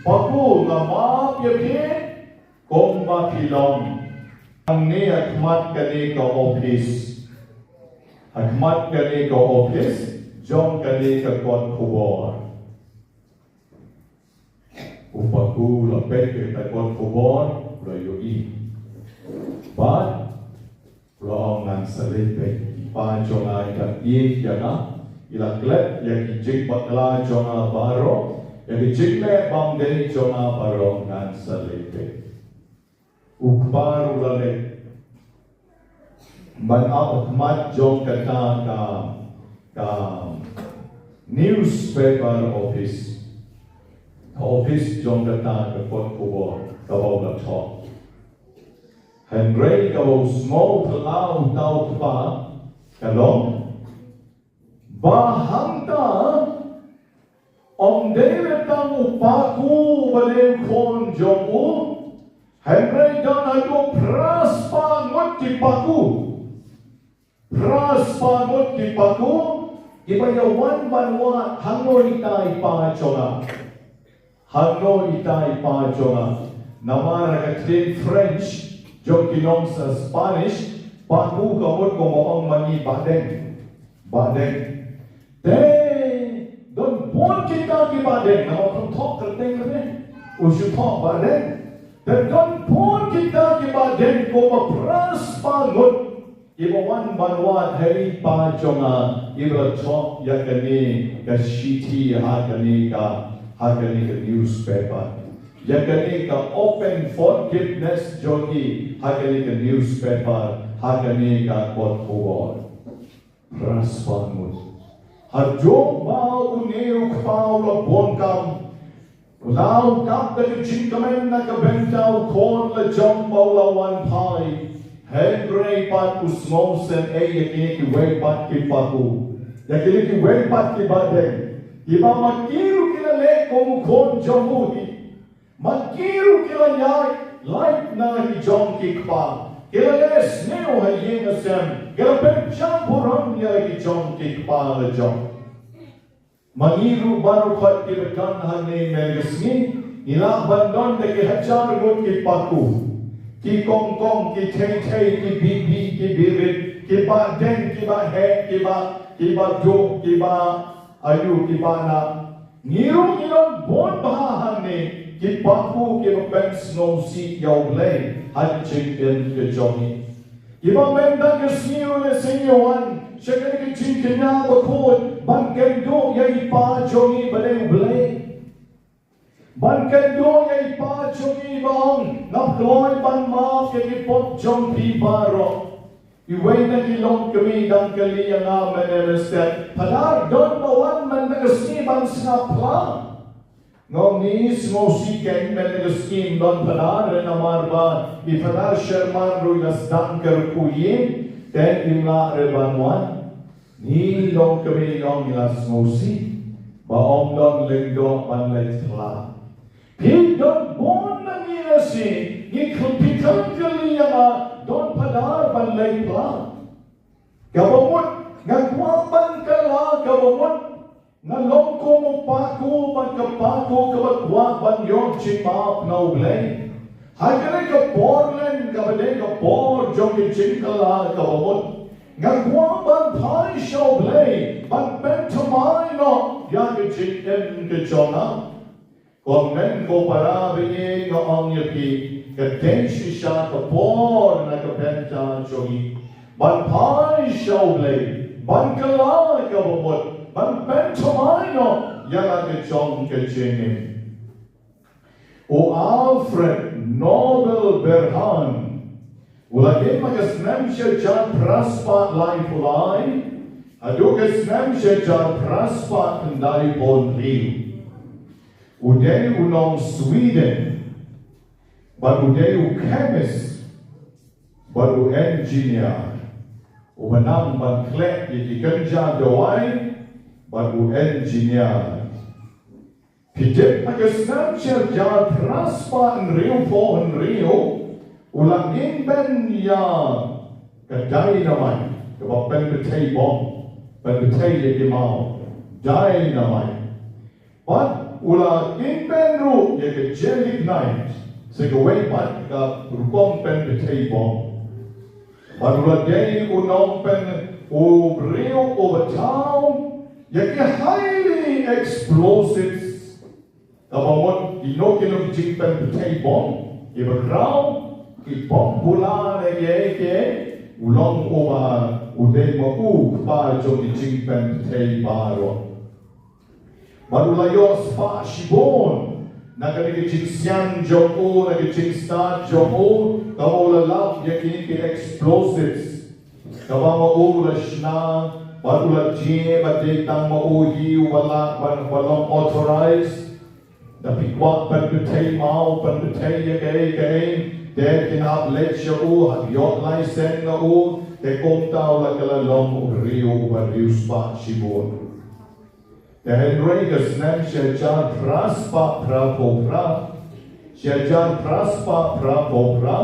Paku, nga map ïa phi. Kumba phi long hangne ha khmat kane ka office, ha khmat kane ka office jong kane ka kot khubor. U Paku u la peit ïa ka kot khubor, u la ïohi. Bad u la ong, ngan sa leit beit. I pa jong nga i la ïeit ïa nga, i la klet ïa ki jingbakla jong nga baroh, ïa ki jingleh bymdei jong nga baroh, ngan sa leit beit. U kpa ruh u la leit ban ap ha khmat jong kata ka, ka newspaper office. Ka office jong kata ka kot khubor kaba u la thoh. Hynrei kaba u sngew phylla uta u kpa ka long ba hangta ym dei re tang u Paku ba dei u khun jong u, hynrei don haduh phra spah ngut ki Paku. Phra spah ngut ki Paku kiba ïa wan ban wad hangno ita i pa jong nga. Hangno ita i pa jong nga. Namar ha ka ktien French jong ki nong sa Spanish, Paku ka mut kumba ong ma ngi bahdeng. Bahdeng. Te don bun kita ki bahdeng, namar u thoh kyrteng kyrteng, u shu thoh bahdeng. Te don bun kita ki bahdeng kumba phra spah ngut kiba wan ban wad ha i pa jong nga, iba la thoh ïa kane ka shithi ha kane ka, ha kane ka newspaper. Ïa kane ka open forgiveness jong i ha kane ka newspaper, ha kane ka kot khubor. Phra spah ngut. Haduh ba une u kpa u la bun kam, u la dap da ka jingkmen na ka bynta u khun la jong ba u la wan phai. Hynrei pat u sngewsynei ïa kine kiwei pat ki Paku, ïa kine kiwei pat ki bahdeng, kiba ma ki ruh ki la leh kum u khun jong u hi. Ma ki ruh ki la ïaid lait na la ki jong ki kpa, ki la leh sniew ha ïing ha sem, ki la pynjah burom ïa la ki jong ki kpa la jong. Ma ngi ruh baroh khoit kiba don hangne mynta ka sngi, ngi lah ban don da ki hajar ngut ki Paku, ki kongkong, ki thei thei, ki bibi, ki birit, ki bahdeng, ki baheh, ki ba, ki baduh, ki ba ayu, ki banah. Ngi ruh ngi don bun bha hangne ki Paku kiba pynsngewsih ïa U Blei ha ka jingim ka jong ngi. Kiba mynta ka sngi ruh lehse ngi wan sha kane ka jingkñia bakhuid, Ban kynduh ïa i Pa jong ngi ba dei U Blei. Ban kynduh ïa i Pa jong ngi ba ong, nga kloi ban map ïa ki pop jong phi baroh. Iwei na ki longkmie dang kylli ïa nga mynne mynstep, Phadar, don ba wan mynne ka sngi ban sngap phla? Nga ong, ngi sngewsih kein mynne ka sngi ym don Phadar, namar ba i Phadar Sherman ruh i la sdang kyrkhu ïing, te im lah re ban wan. Ngi longkmie ngi ong ngi la sngewsih ba ym don lyngdoh ban leit phla. Phi don bun na ngi lashai, ngi khlem, phi khlem kylli ïa nga, don Phadar ban leit phla? Kaba mut nga kwah ban kylla, kaba mut nga long kum u paku, bad ka paku kaba kwah ban ïoh jingmap na U Blei. Ha kane ka por lem kaba dei ka por jong ka jingkylla, kaba mut nga kwah ban phai sha U Blei, ban pynthymmai noh ïa ka jingim ka jong nga. Ko hynmen ko para, ba ïeit, nga ong ïa phi, ka dei shisha ka por na ka bynta jong ngi ban phai sha U Blei, ban kylla, kaba mut ban pynthymmai noh ïa la ka jong ka jingim. U Alfred Nobel Berhan u la im ha ka snem shi hajar phra spah laiphew lai haduh ka snem shi hajar phra spah khyndai phew hynriew. U dei u nong Sweden, bad u dei u chemist, bad u engineer. U ba nang ban khleh ïa ki kynja dawai, bad u engineer. Phi tip, ha ka snem shi hajar phra spah hynriew phew hynriew, u la inven ïa ka dynamite, kaba pynbthei bom, pynbthei ïa ki maw. Dynamite. Bad u la inven ruh ïa ka gelignite, sa kawei pat ka rukom pynbthei bom. Bad u la dei u nongpyn, u briew uba thaw ïa ki highly explosives. Kaba mut kino kino ki jingpynbthei bom kiba khraw, ki bom bula ne kiei kiei, u long uba, u dei ma u u kpa jong ki jingpynbthei baroh. Bad u la ïoh spah shibun na kane ka jingsian jong u, na ka jingstad jong u, kaba u la lap ïa kine ki explosives. Kaba ma u u la shna, bad u la jied, bad dei tang ma u hi uba lah ban, ban long authorized. Da phi kwah pynbthei maw, pynbthei ïa kaei kaei, te kin hap leit sha u, hap ïoh license na u, te kumta u la kylla long u briew uba riewspah shibun. Te hynrei ka snem shi hajar phra spah phra phew phra, shi hajar phra spah phra phew phra,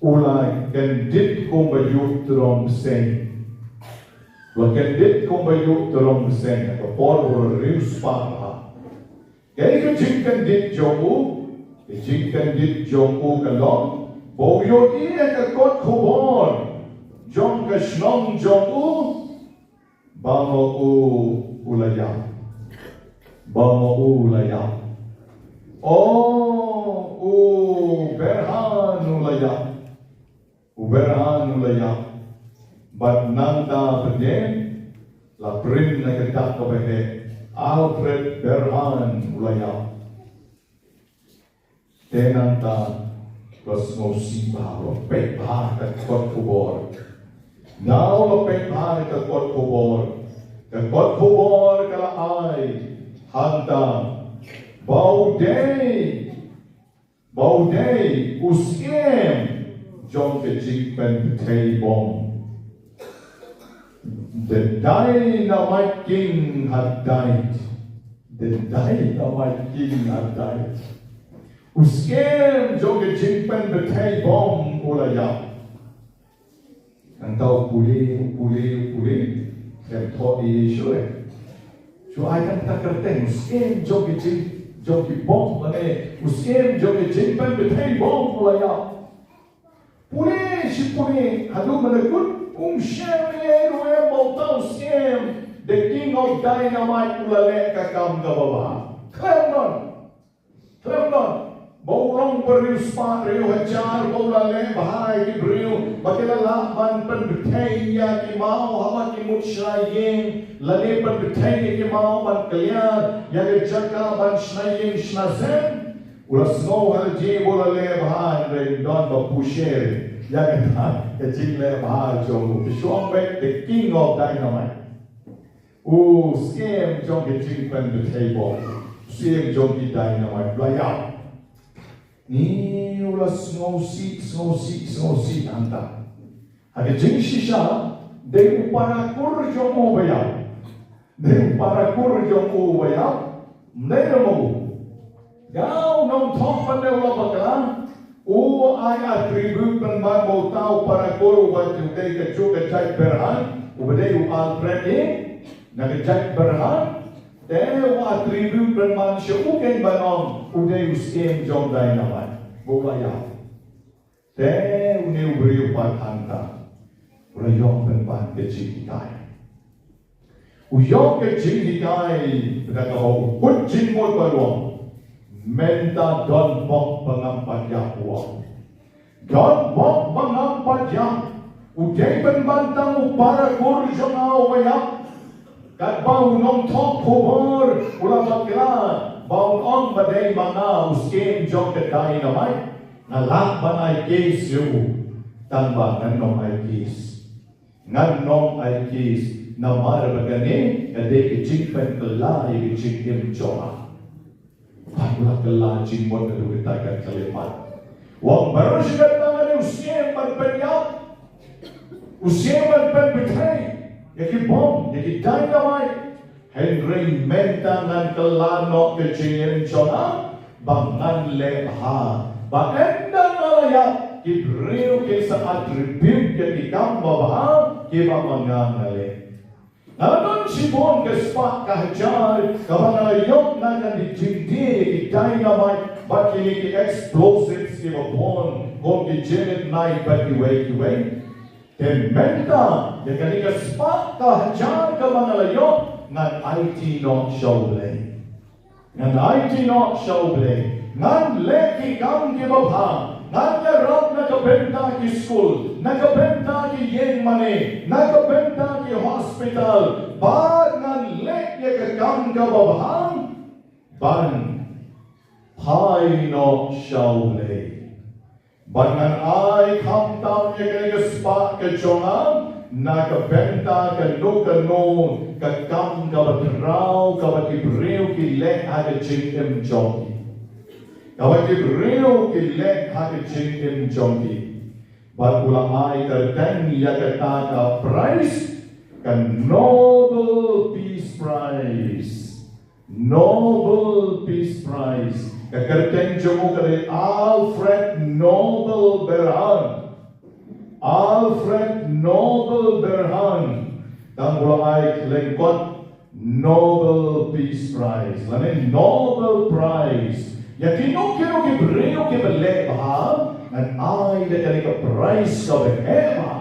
u la kyndit kum ba ïuh tyrong bseiñ. U la kyndit kum ba ïuh tyrong bseiñ, ha ka por ba u la riewspah bha. Kaei ka jingkyndit jong u? Ka jingkyndit jong u ka long ba u ïohi ïa ka kot khubor jong ka shnong jong u, ba ma u u la ïap. Ba ma u u la ïap. O, u Berhan u la ïap. U Berhan u la ïap. Bad nangta pat la print na ka dak kaba heh, Alfred Berhan u la ïap. Te nangta u la sngewsih bha, u la peit bha ka kot khubor. Nangta u la peit bha ka kot khubor. Ka kot khubor ka la ai hangta ba u dei, ba u dei u syiem jong ka jingpynbthei bom. The dynamite king had died. The dynamite king had died. U syiem jong ka jingpynbthei bom u la ïap. Nangta u pule, u pule, u pule. Khlem thoh ei ei shuh. Shu ai tang kata ka kyrteng, u syiem jong ka jing, jong ki bom, lane u syiem jong ka jingpynbthei bom u la ïap. Pule shi pule haduh mynta kut um shym ïohi ruh em ba uta u syiem, the king of dynamite, u la leh ka kam kaba bha. Khlem don. Khlem don. Ba u long Riewspah riewhajar ba u la leh bha ïa ki briew ba ki la lah ban pynbthei ïa ki maw haba ki mut shna ïing, lane pynbthei ïa ki maw ban kliar ïa ki jaka ban shna ïing shna sem. U la sngew ha lade ba u la leh bha, hynrei don ba pyrshah ïa kata ka jingleh bha jong u. Ka shong beit the king of dynamite. U syiem jong ka jingpynbthei bom, u syiem jong ki dynamite, u la ïap. Ni u la sngewsih, sngewsih, sngewsih hangta. Ha ka jingshisha, dei u para kur jong u ba ïap. Dei u para kur jong u ba ïap. Dei u. Ïa u nongthoh pynban u la bakla. U ai attribute pynban ba uta u para kur uba ju dei kajuh ka jait Berhan, uba dei u Alfred i na ka jait Berhan. Te u attribute pynban sha u kein ban ong u dei u syiem jong dynamite. Ba u la ïap. Te une u briew pat hangta u la ïoh pynban ka jinghikai. U ïoh ka jinghikai da kaba u kut jingmut ban ong, mynta don bok ba ngam pat ïap, u ong. Don bok ba ngam pat ïap. U dei pynban tang u para kur jong nga uba ïap. Katba u nongthoh khubor u la bakla ba un ong ba dei ma nga u syiem jong ka dynamite, nga lah ban ai case ïa u. Tang ba ngan ym ai case. Ngan ym ai case namar ba kane ka dei ka jingpynkylla ïa ka jingim jong nga. Bad u la kylla jingmut naduh kata ka khyllipmat. U ong baroh shi katta nga dei u syiem ban pynïap, u syiem ban pynbthei ïa ki bom, ïa ki dynamite. Hynrei mynta ngan kylla noh ka jingim jong nga ba ngan leh bha, ba ynda nga la ïap ki briew kin sa attribute ïa ki kam babha kiba ma nga nga leh. Nga la don shibun ka spah ka hajar kaba nga la ïoh na ka jingdie ki dynamite bad kine ki explosives kiba bun kum ki Jared Knight bad kiwei kiwei. Te mynta ïa kane ka spah ka hajar kaba nga la ïoh ngan aiti noh sha U Blei. Ngan aiti noh sha U Blei. Ngan leh ki kam kiba bha. Ngan ïarap na ka bynta ki skul, na ka bynta ki ïing mane, na ka bynta ki hospital. Bad ngan leh ïa ka kam kaba bha ban phai noh sha U Blei. Bad ngan ai khamtam ïa kane ka spah ka jong nga na ka bynta kano kano ka kam kaba khraw kaba ki briew ki leh ha ka jingim jong ki, kaba ki briew ki leh ha ka jingim jong ki. Bad u la ai kyrteng ïa kata ka prize ka Nobel Peace Prize. Nobel Peace Prize. Ka kyrteng jong u ka dei Alfred Nobel Berhan. Alfred Nobel Berhan. Tang u la ai lyngkot Nobel Peace Prize lane Nobel Prize ïa kino kino ki briew kiba leh bha. Ngan ai ïa kane ka prize kaba heh bha.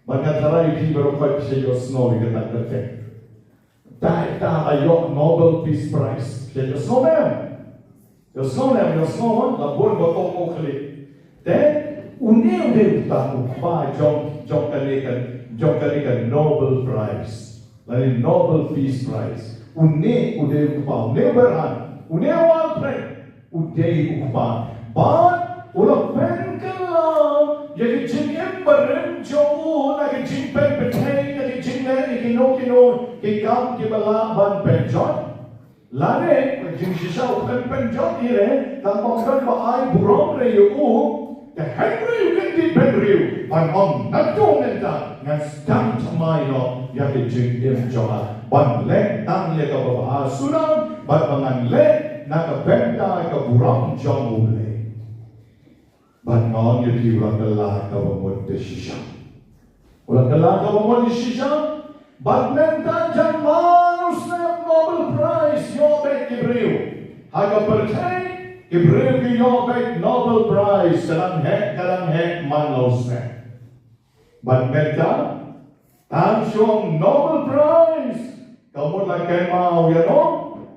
Bad nga tharai phi baroh phi sa ïohsngew ïa kata ka kyrteng. Dei ta ba ïoh Nobel Peace Prize. Te ïohsngew mem? Ïohsngew mem? Ïohsngew mem? La bun ba ong khlieh. Te une u dei uta u kpa jong, jong kane ka, jong kane ka Nobel Prize lane Nobel Peace Prize. Une u dei u kpa, une u Berhan, une u Alfred. U dei u kpa. Bad u la pynkylla ïa ka jingim barim jong u na ka jingpynbthei, na ka jingleh ïa kino kino ki kam kiba lah ban pynjot. Lane ka jingshisha u pyn pynjot hi re, tang ba u don ba ai burom re ïa u. Te hynrei u kyntiew bynriew ban ong naduh mynta ngan sdang thymmai noh ïa ka jingim jong nga ban leh tang ïa kaba bha suda bad ba ngan leh na ka bynta ka burom jong U Blei. Bad nga ong ïa phi u la kylla kaba mut da shisha. U la kylla kaba mut da shisha. Bad mynta jan man u snem Nobel Prize ïoh beit ki briew. Ha ka pyrthei ki briew ki ïoh beit Nobel Prize ka dang heh, ka dang heh man la u snem. Bad mynta tang shuh Nobel Prize ka mut la kynmaw ïa u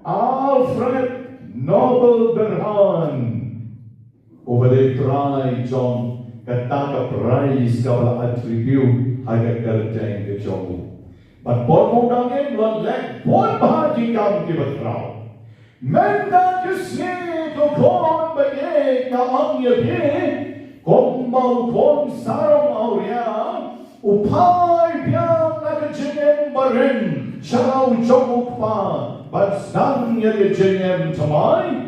Alfred Nobel Berhan. Uba dei Trai jong kata ka prize kaba la attribute ha ka kyrteng ka jong u. Bad por ba u dang im u la leh bun bha ki kam kiba khraw. Mynta ka sngi ko khun ba ïeit nga ong ïa phi, kumba u khun sarong awria u phai biang na ka jingim barim sha la u jong u kpa ban sdang ïa ka jingim thymmai.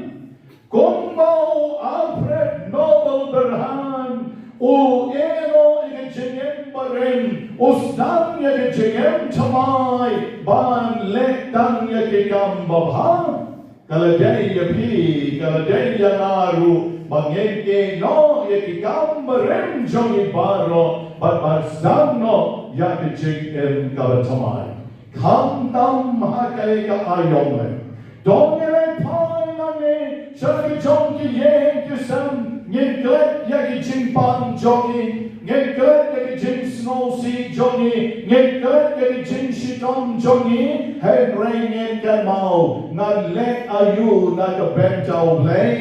Kumba u Alfred Noble Berhan u ïehnoh ïa ka jingim barim, u sdang ïa ka jingim thymmai ban leh tang ïa ki kam babha. Ka la dei ïa phi, ka la dei ïa nga ruh ba ngin ïehnoh ïa ki kam barim jong ngi baroh bad ban sdang noh ïa ka jingim kaba thymmai. Khamtam ha kaei ka aiom lei. To ngin ïa phai nangne sha ki jong ki ïing ki sem, ngin klet ïa ki jingpang jong ngi, ngin klet ïa ki jingsngewsih jong ngi, ngin klet ïa ki jingshitom jong ngi, hynrei ngin kynmaw ngan leh aïu na ka bynta U Blei.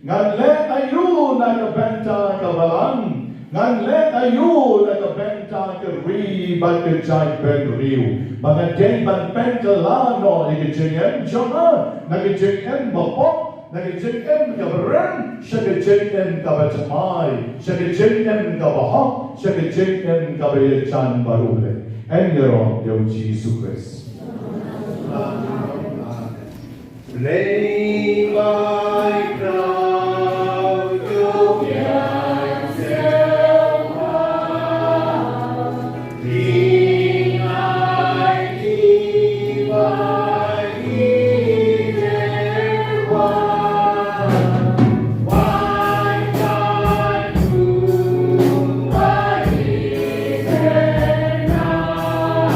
Ngan leh aïu na ka bynta ka balang, ngan leh aïu na ka bynta ka ri bad ka jaitbynriew. Ba nga dei ban pynkylla noh ïa ka jingim jong nga na ka jingim ba pop, na ka jingim kaba rim, sha ka jingim kaba thymmai, sha ka jingim kaba hok, sha ka jingim kaba ïajan bad U Blei. Yn ïaroh ïa U Jisu Khrist. Lay my crown, your hands held high, King, I give my head and one. Why can't you, my head and one?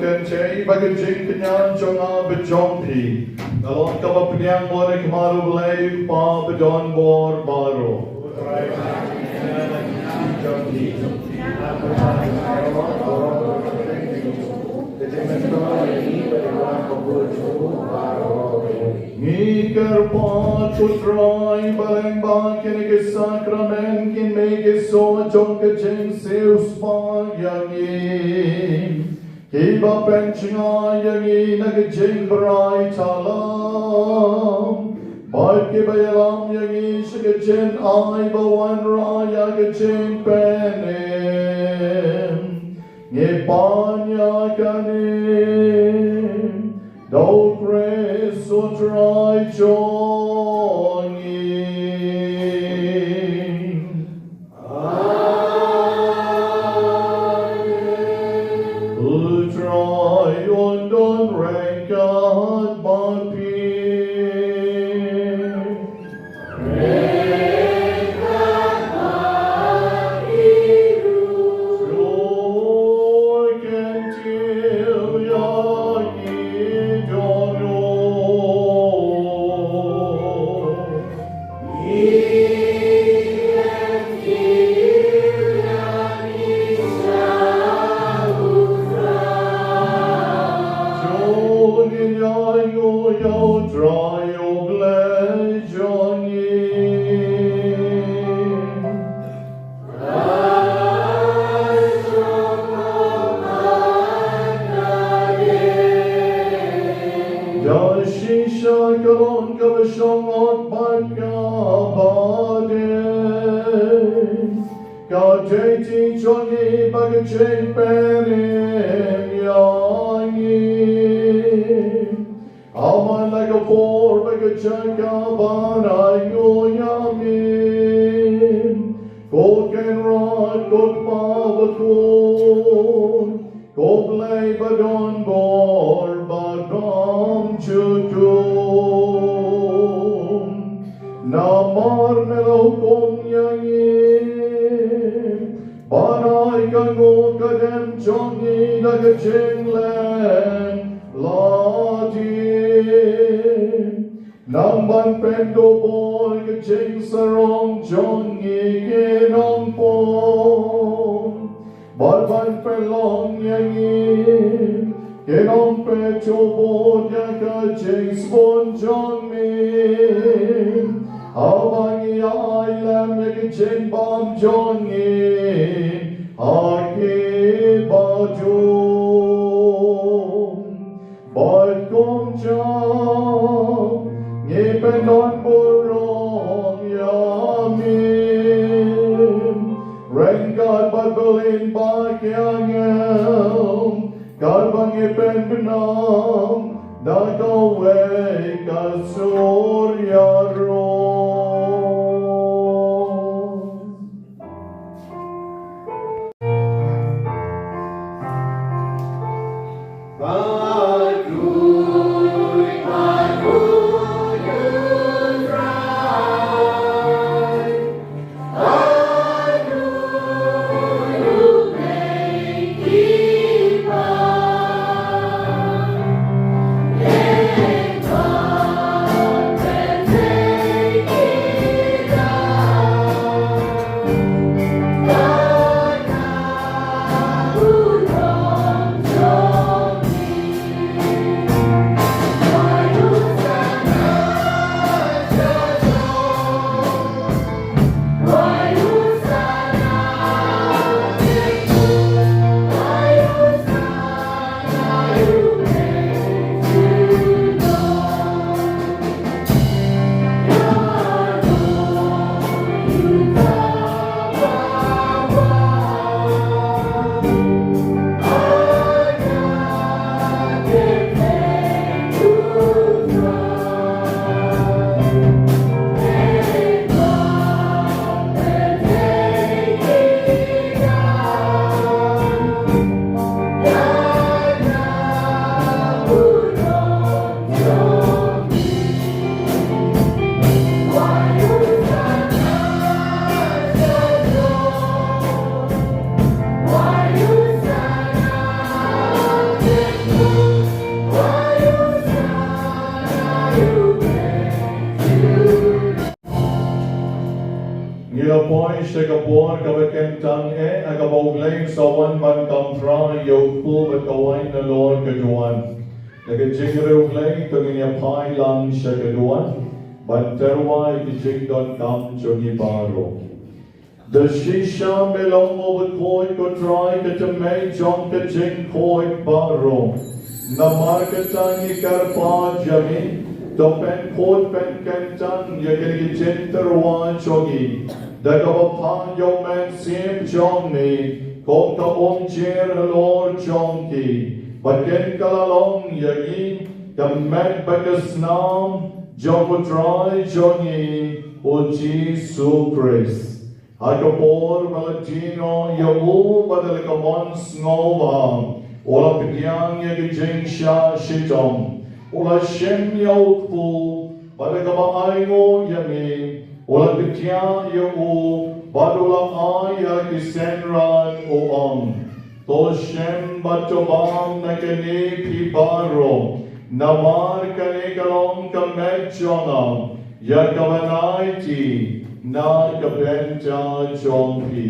Kynthei ba ka jingkñia jong nga bad jong phi ka long kaba pdiang bor ha khmat U Blei U Kpa badonbor baroh. Ngi kyrpad, ko Trai, ba lyngba kine ki sakramen kin mih ki soh jong ka jingsiewspah ïa ngi, kiba pynjngai ïa ngi na ka jingpynbeit ïalam, bad kiba ïalam ïa ngi sha ka jingai ba wanrah ïa ka jingpynim. Ngi pan ïa kane da U Khrist U Trai jong ngi. Amen. U Trai un don ryngkat bad phi. Da shisha ka long kaba shong ot bad kaba dei, ka dei ti jong ngi bad ka jingpynim ïa ngi. Aman la ka por bad ka jaka ban ainguh ïa me, ko Kynrad, ko Kpa bakhuid, ko Blei badonbor bad bymjukut. Namar me la hukum ïa ngi ban ai ka nguh ka dem jong ngi da ka jingleh ladei. Nang ban pyndubor ka jingsarong jong ngi ki nongpop, bad ban pynlong ïa ngi ki nongpyntubor ïa ka jingsbun jong me, haba ngi ïa ai lem ïa ka jingbam jong ngi ha ki baduk. Bad kumjuh ngi pyndonburom ïa me, ryngkat bad U Blei ba ki angel, katba ngi pynbna da kawei ka sur ïaroh. Sha ka por kaba kyntang eh, ha kaba U Blei un sa wan ban kam Trai ïa u kpu bad ka waiñ nalor ka duwan. Da ka jingriewblei to ngin ïa phai lang sha ka duwan ban tyrwa ïa ki jingdonkam jong ngi baroh. Da shisha me long mo bakhuid ko Trai ka tynrai jong ka jingkhuid baroh. Namar kata ngi kyrpad ïa me, to pynkhuid pynkyntang ïa kine ki jingtyrwa jong ngi da kaba phah ïa u Mynsiem jong me kum ka umjer halor jong ki, ba kin kylla long ïa ngi ka met bad ka snam jong u Trai jong ngi u Jisu Khrist. Ha ka por ba la die noh ïa u bad da la ka mon sngewbha u la pdiang ïa ka jingshah shitom, u la shim ïa u kpu bad da kaba ainguh ïa me u la pdiang ïa u bad u la ai ïa ki synran, u ong, to shem bad to bam na kane phi baroh, namar kane ka long ka met jong nga ïa kaba nai ti na ka bynta jong phi.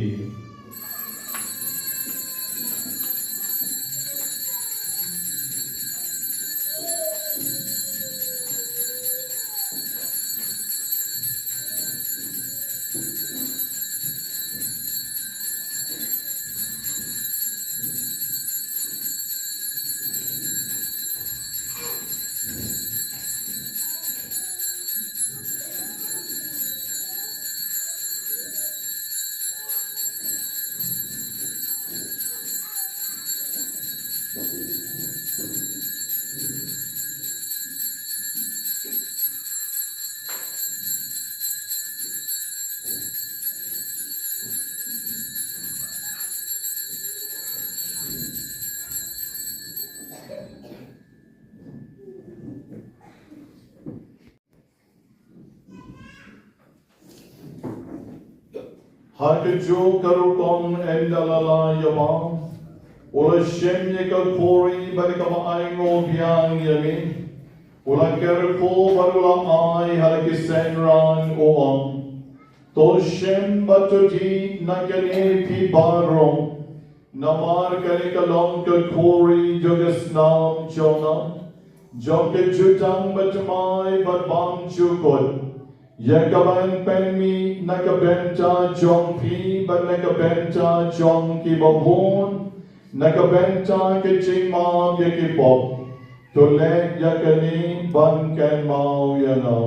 Ha kajuh ka rukom ynda la la ïa bam, u la shim ïa ka khuri bad ïa kaba ainguh biang ïa me, u la kyrkhu bad u la ai ha la ki synran, u ong, to shim bad to dih na kane phi baroh, namar kane ka long ka khuri jong ka snam jong nga, jong ka jutang bathymmai bad bymjukut, ïa kaban pynmih na ka bynta jong phi bad na ka bynta jong kiba bun, na ka bynta ka jingmap ïa ki pop. To leh ïa kane ban kynmaw ïa nga.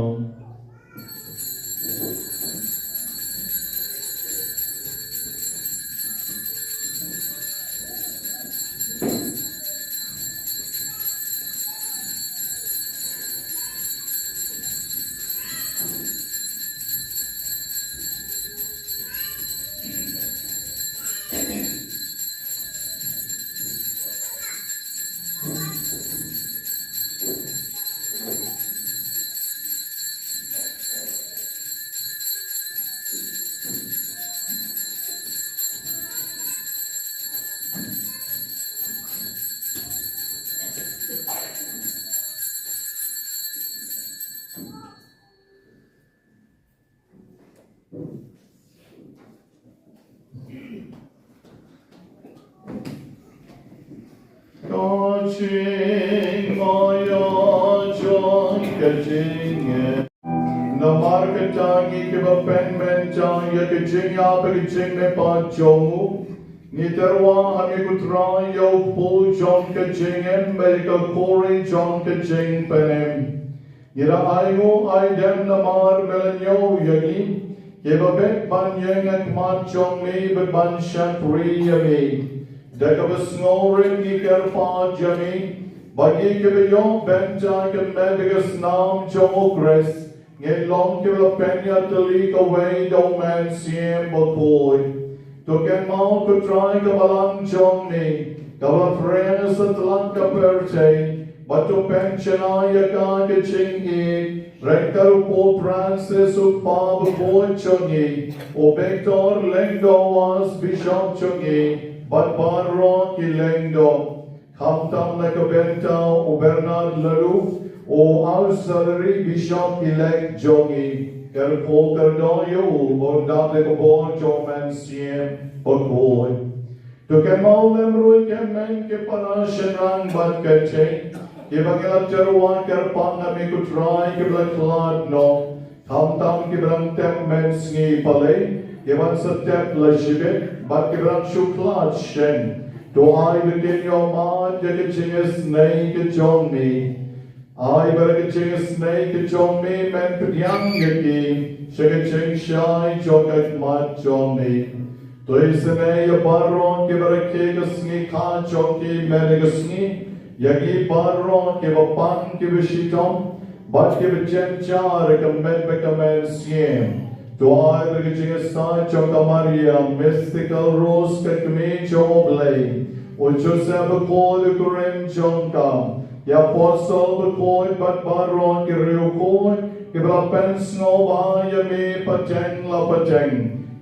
Ka jingmaïa jong ka jingim. Namar kata ngi kiba pynmynta ïa ka jingïap bad ka jingmihpat jong u, ngi tyrwa ha me ko Trai ïa u kpu jong ka jingim bad ïa ka khuri jong ka jingpynim. Ngi la ainguh aidem namar me la ñiew ïa ngi, kiba bit ban ïeng ha khmat jong me bad ban shakri ïa me. Da kaba sngewrit ngi kyrpad ïa me, ba ngi kiba ïoh bynta ka met bad ka snam jong u Khrist, ngin long kiba la pynïatylli kawei da u Mynsiem Bakhuid. To kynmaw ko Trai ka balang jong me, kaba la pyrshah satlak ka pyrthei, bad to pynshna ïa ka ka jingïeit, ryngkat u Pope Francis u Kpa Bakhuid jong ngi, u Victor Lyngdoh u Archbishop jong ngi, bad baroh ki lyngdoh. Khamtam na ka bynta u Bernard Laloo, u Auxiliary Bishop Elect jong ngi. Kyrkhu kyrdoh ïa u ba un dap da ka bor jong u Mynsiem Bakhuid. To kynmaw lem ruh ïa ki hynmen ki para shynrang bad kynthei kiba ngi la tyrwa kyrpang, a me ko Trai, kiba la khlad noh, khamtam kiba dang tep mynsngi palei, kiban sa tep la shibit, bad kiba dang shu khlad shen. To ai ba kin ïohmad ïa ka jingisynei ka jong me. Ai ba ka jingisynei ka jong me men pdiang ïa ki sha ka jingshai jong ka khmat jong me. To isynei ïa baroh kiba rakhe ka sngi kha jong ki mynta ka sngi, ïa ki baroh kiba pang kiba shitom bad kiba jynjar ha ka met bad ka mynsiem. To ai ba ka jingïasaid jong ka Maria, Mystical Rose, ka kmie jong U Blei, u Joseph bakhuid u kurim jong ka, ki apostol bakhuid bad baroh ki riewkhuid kiba la pynsngewbha ïa me pateng la pateng,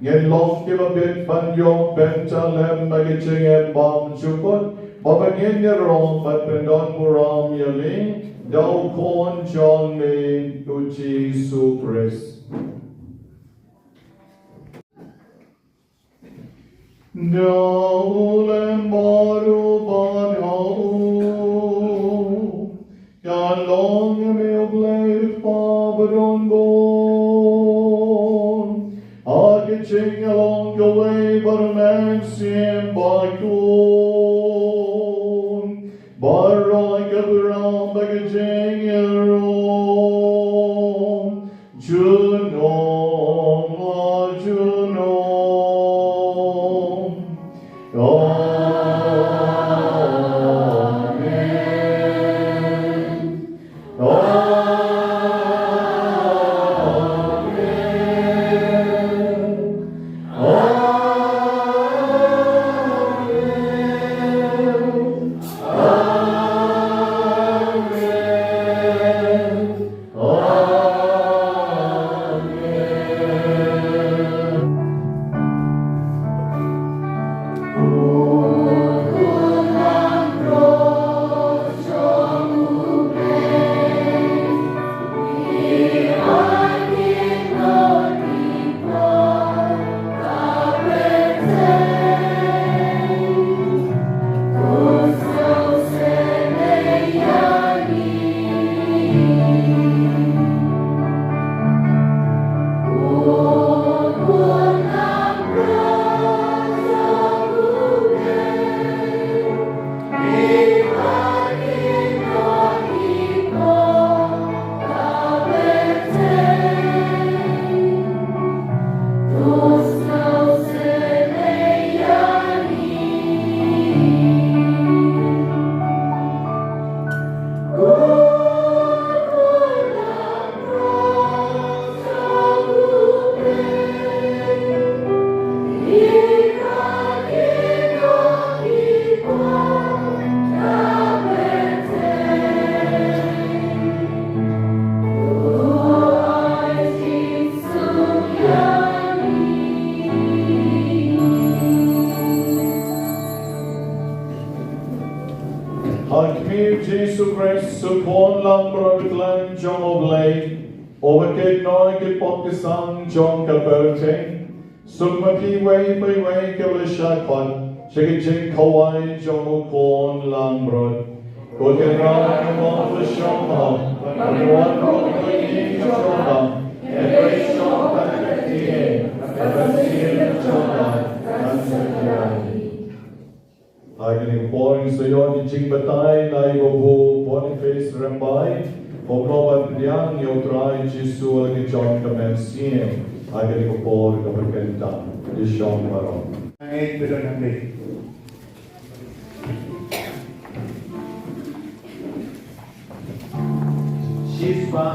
ngin long kiba bit ban ïoh bynta lem ha ka jingim bymjukut, ba ngin ïaroh bad pyndon burom ïa me da u Khun jong me, u Jisu Khrist. Da u lem baroh bad ha u, ka long ïa me U Blei Kpa badon bun, ha ka jingïalong kawei bad u Mynsiem Bakhuid, baroh ka burom bad ka jingïaroh junom la junom. Amen. Amen. Amen. Ha khmih u Jisu Khrist, u Khun langbrot khlem jong U Blei, uba kheiñ noh ïa ki pop ki sam jong ka pyrthei, suk ma phi iwei pa iwei kiba la shah khot sha ka jingkhawai jong u Khun langbrot. Ko Trai, ngi wan ban shong ha ka wan ruh ka ïing jong nga, hynrei shong tang katei, ka mynsiem jong nga kan sa kyrhai. Ha kane ka por ngin sa ïoh ki jingbatai na i Babu Boniface Rymbai, kumno ban pdiang ïa u Trai Jisu ha la ka jong ka mynsiem ha kane ka por kaba kyntang. Ïa shong baroh. Shisha,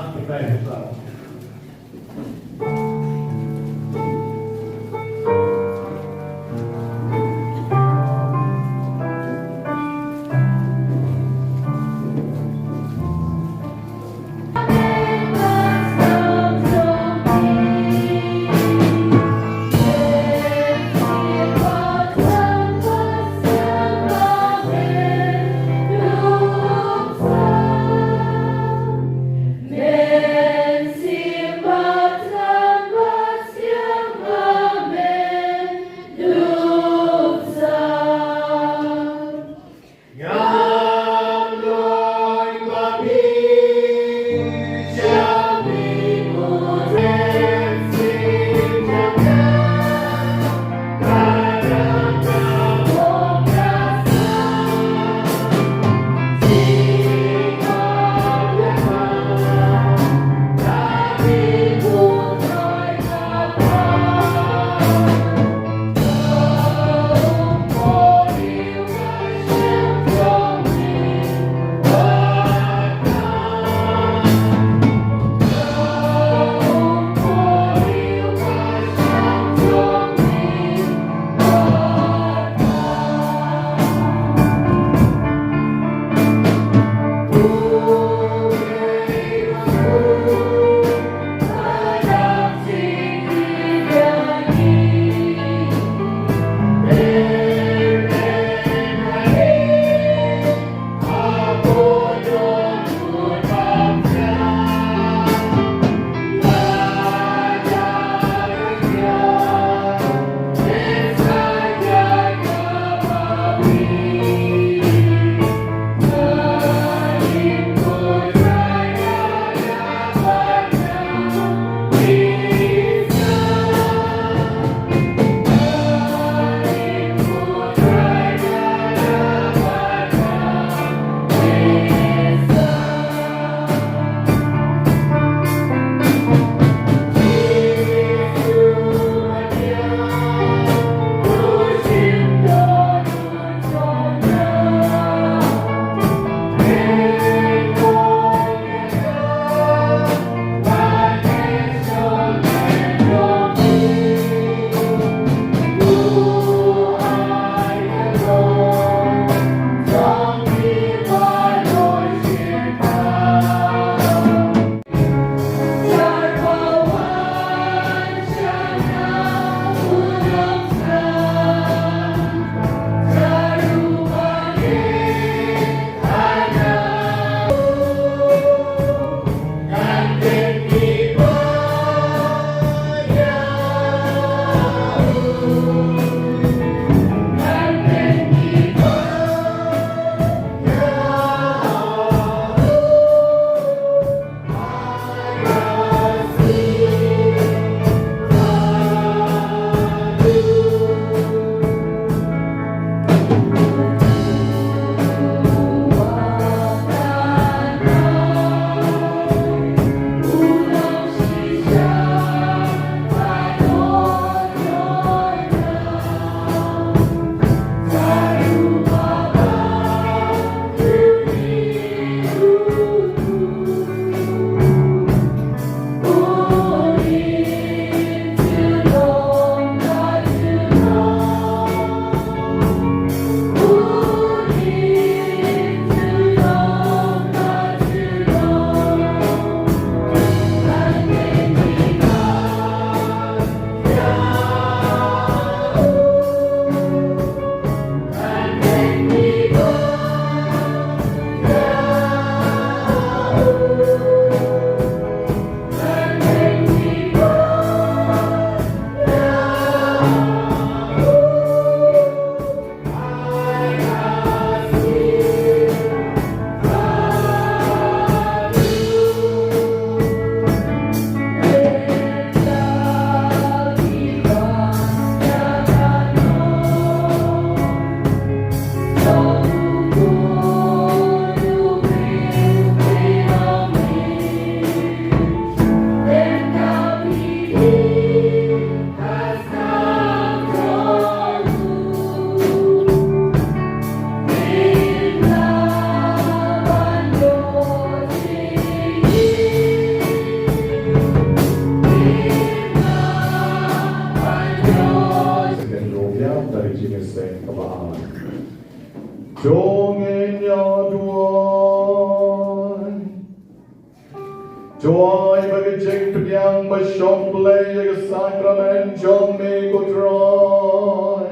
Duwai ba ka jingpdiang ba shong Blei ïa ka sakramen jong me, ko Trai,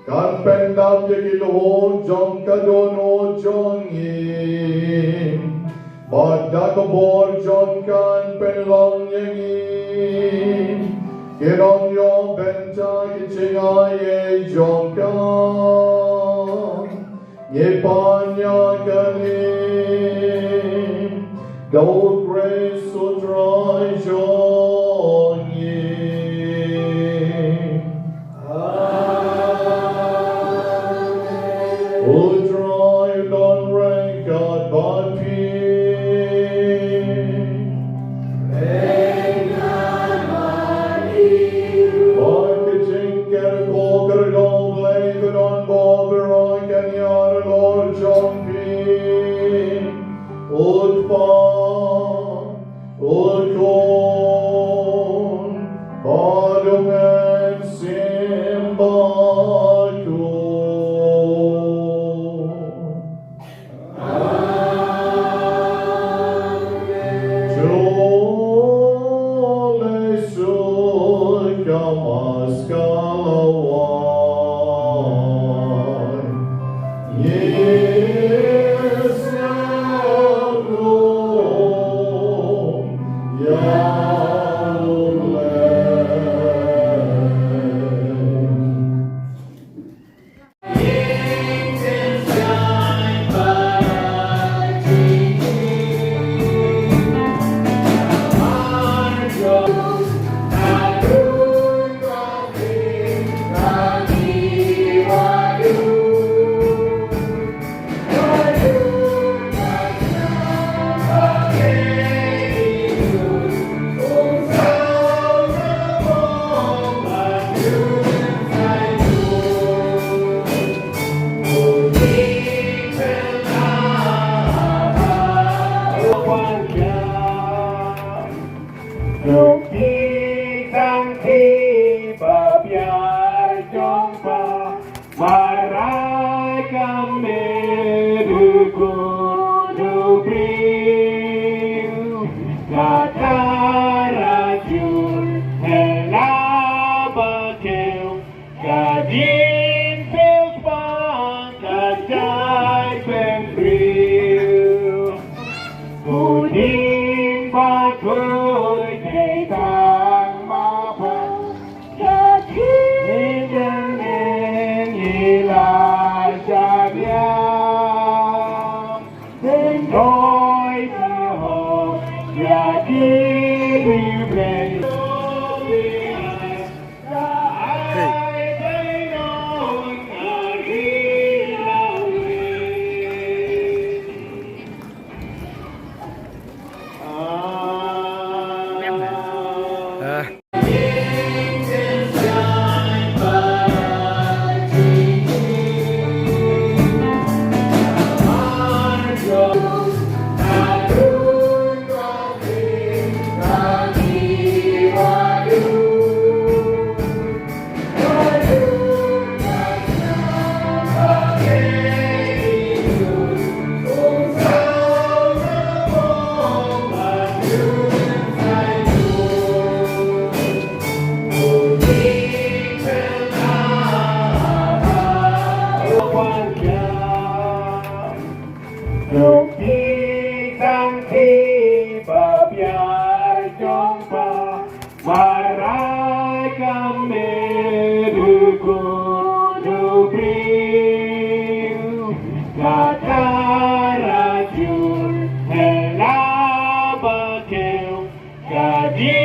kan pyndap ïa ki lyoh jong ka dohnud jong ngi, bad da ka bor jong ka yn pynlong ïa ngi kin ym ïoh bynta ki jingai jong ka. Ngi pan ïa kane da u Khrist u Trai jong ngi. Amen. U Trai u don ryngkat bad phi. Bad ka jingkyrkhu kyrkhu Blei ba don baroh kan ïarap halor jong phi. U Kpa, u Khun, bad u Mynsiem Bakhuid. Marwei ka mih dukut u briew, ka tara jur hela ba kiew, ka diengphna ka jaitbynriew. U dieng bakhuid dei tang mapang, ka dieng dang ïa la shaniah. Dang doi ki hok ïa ki riewblei. Ngi tang ki babiar jong pha, marwei ka mih dukut u briew, ka tara jur hela ba kiew, ka dieng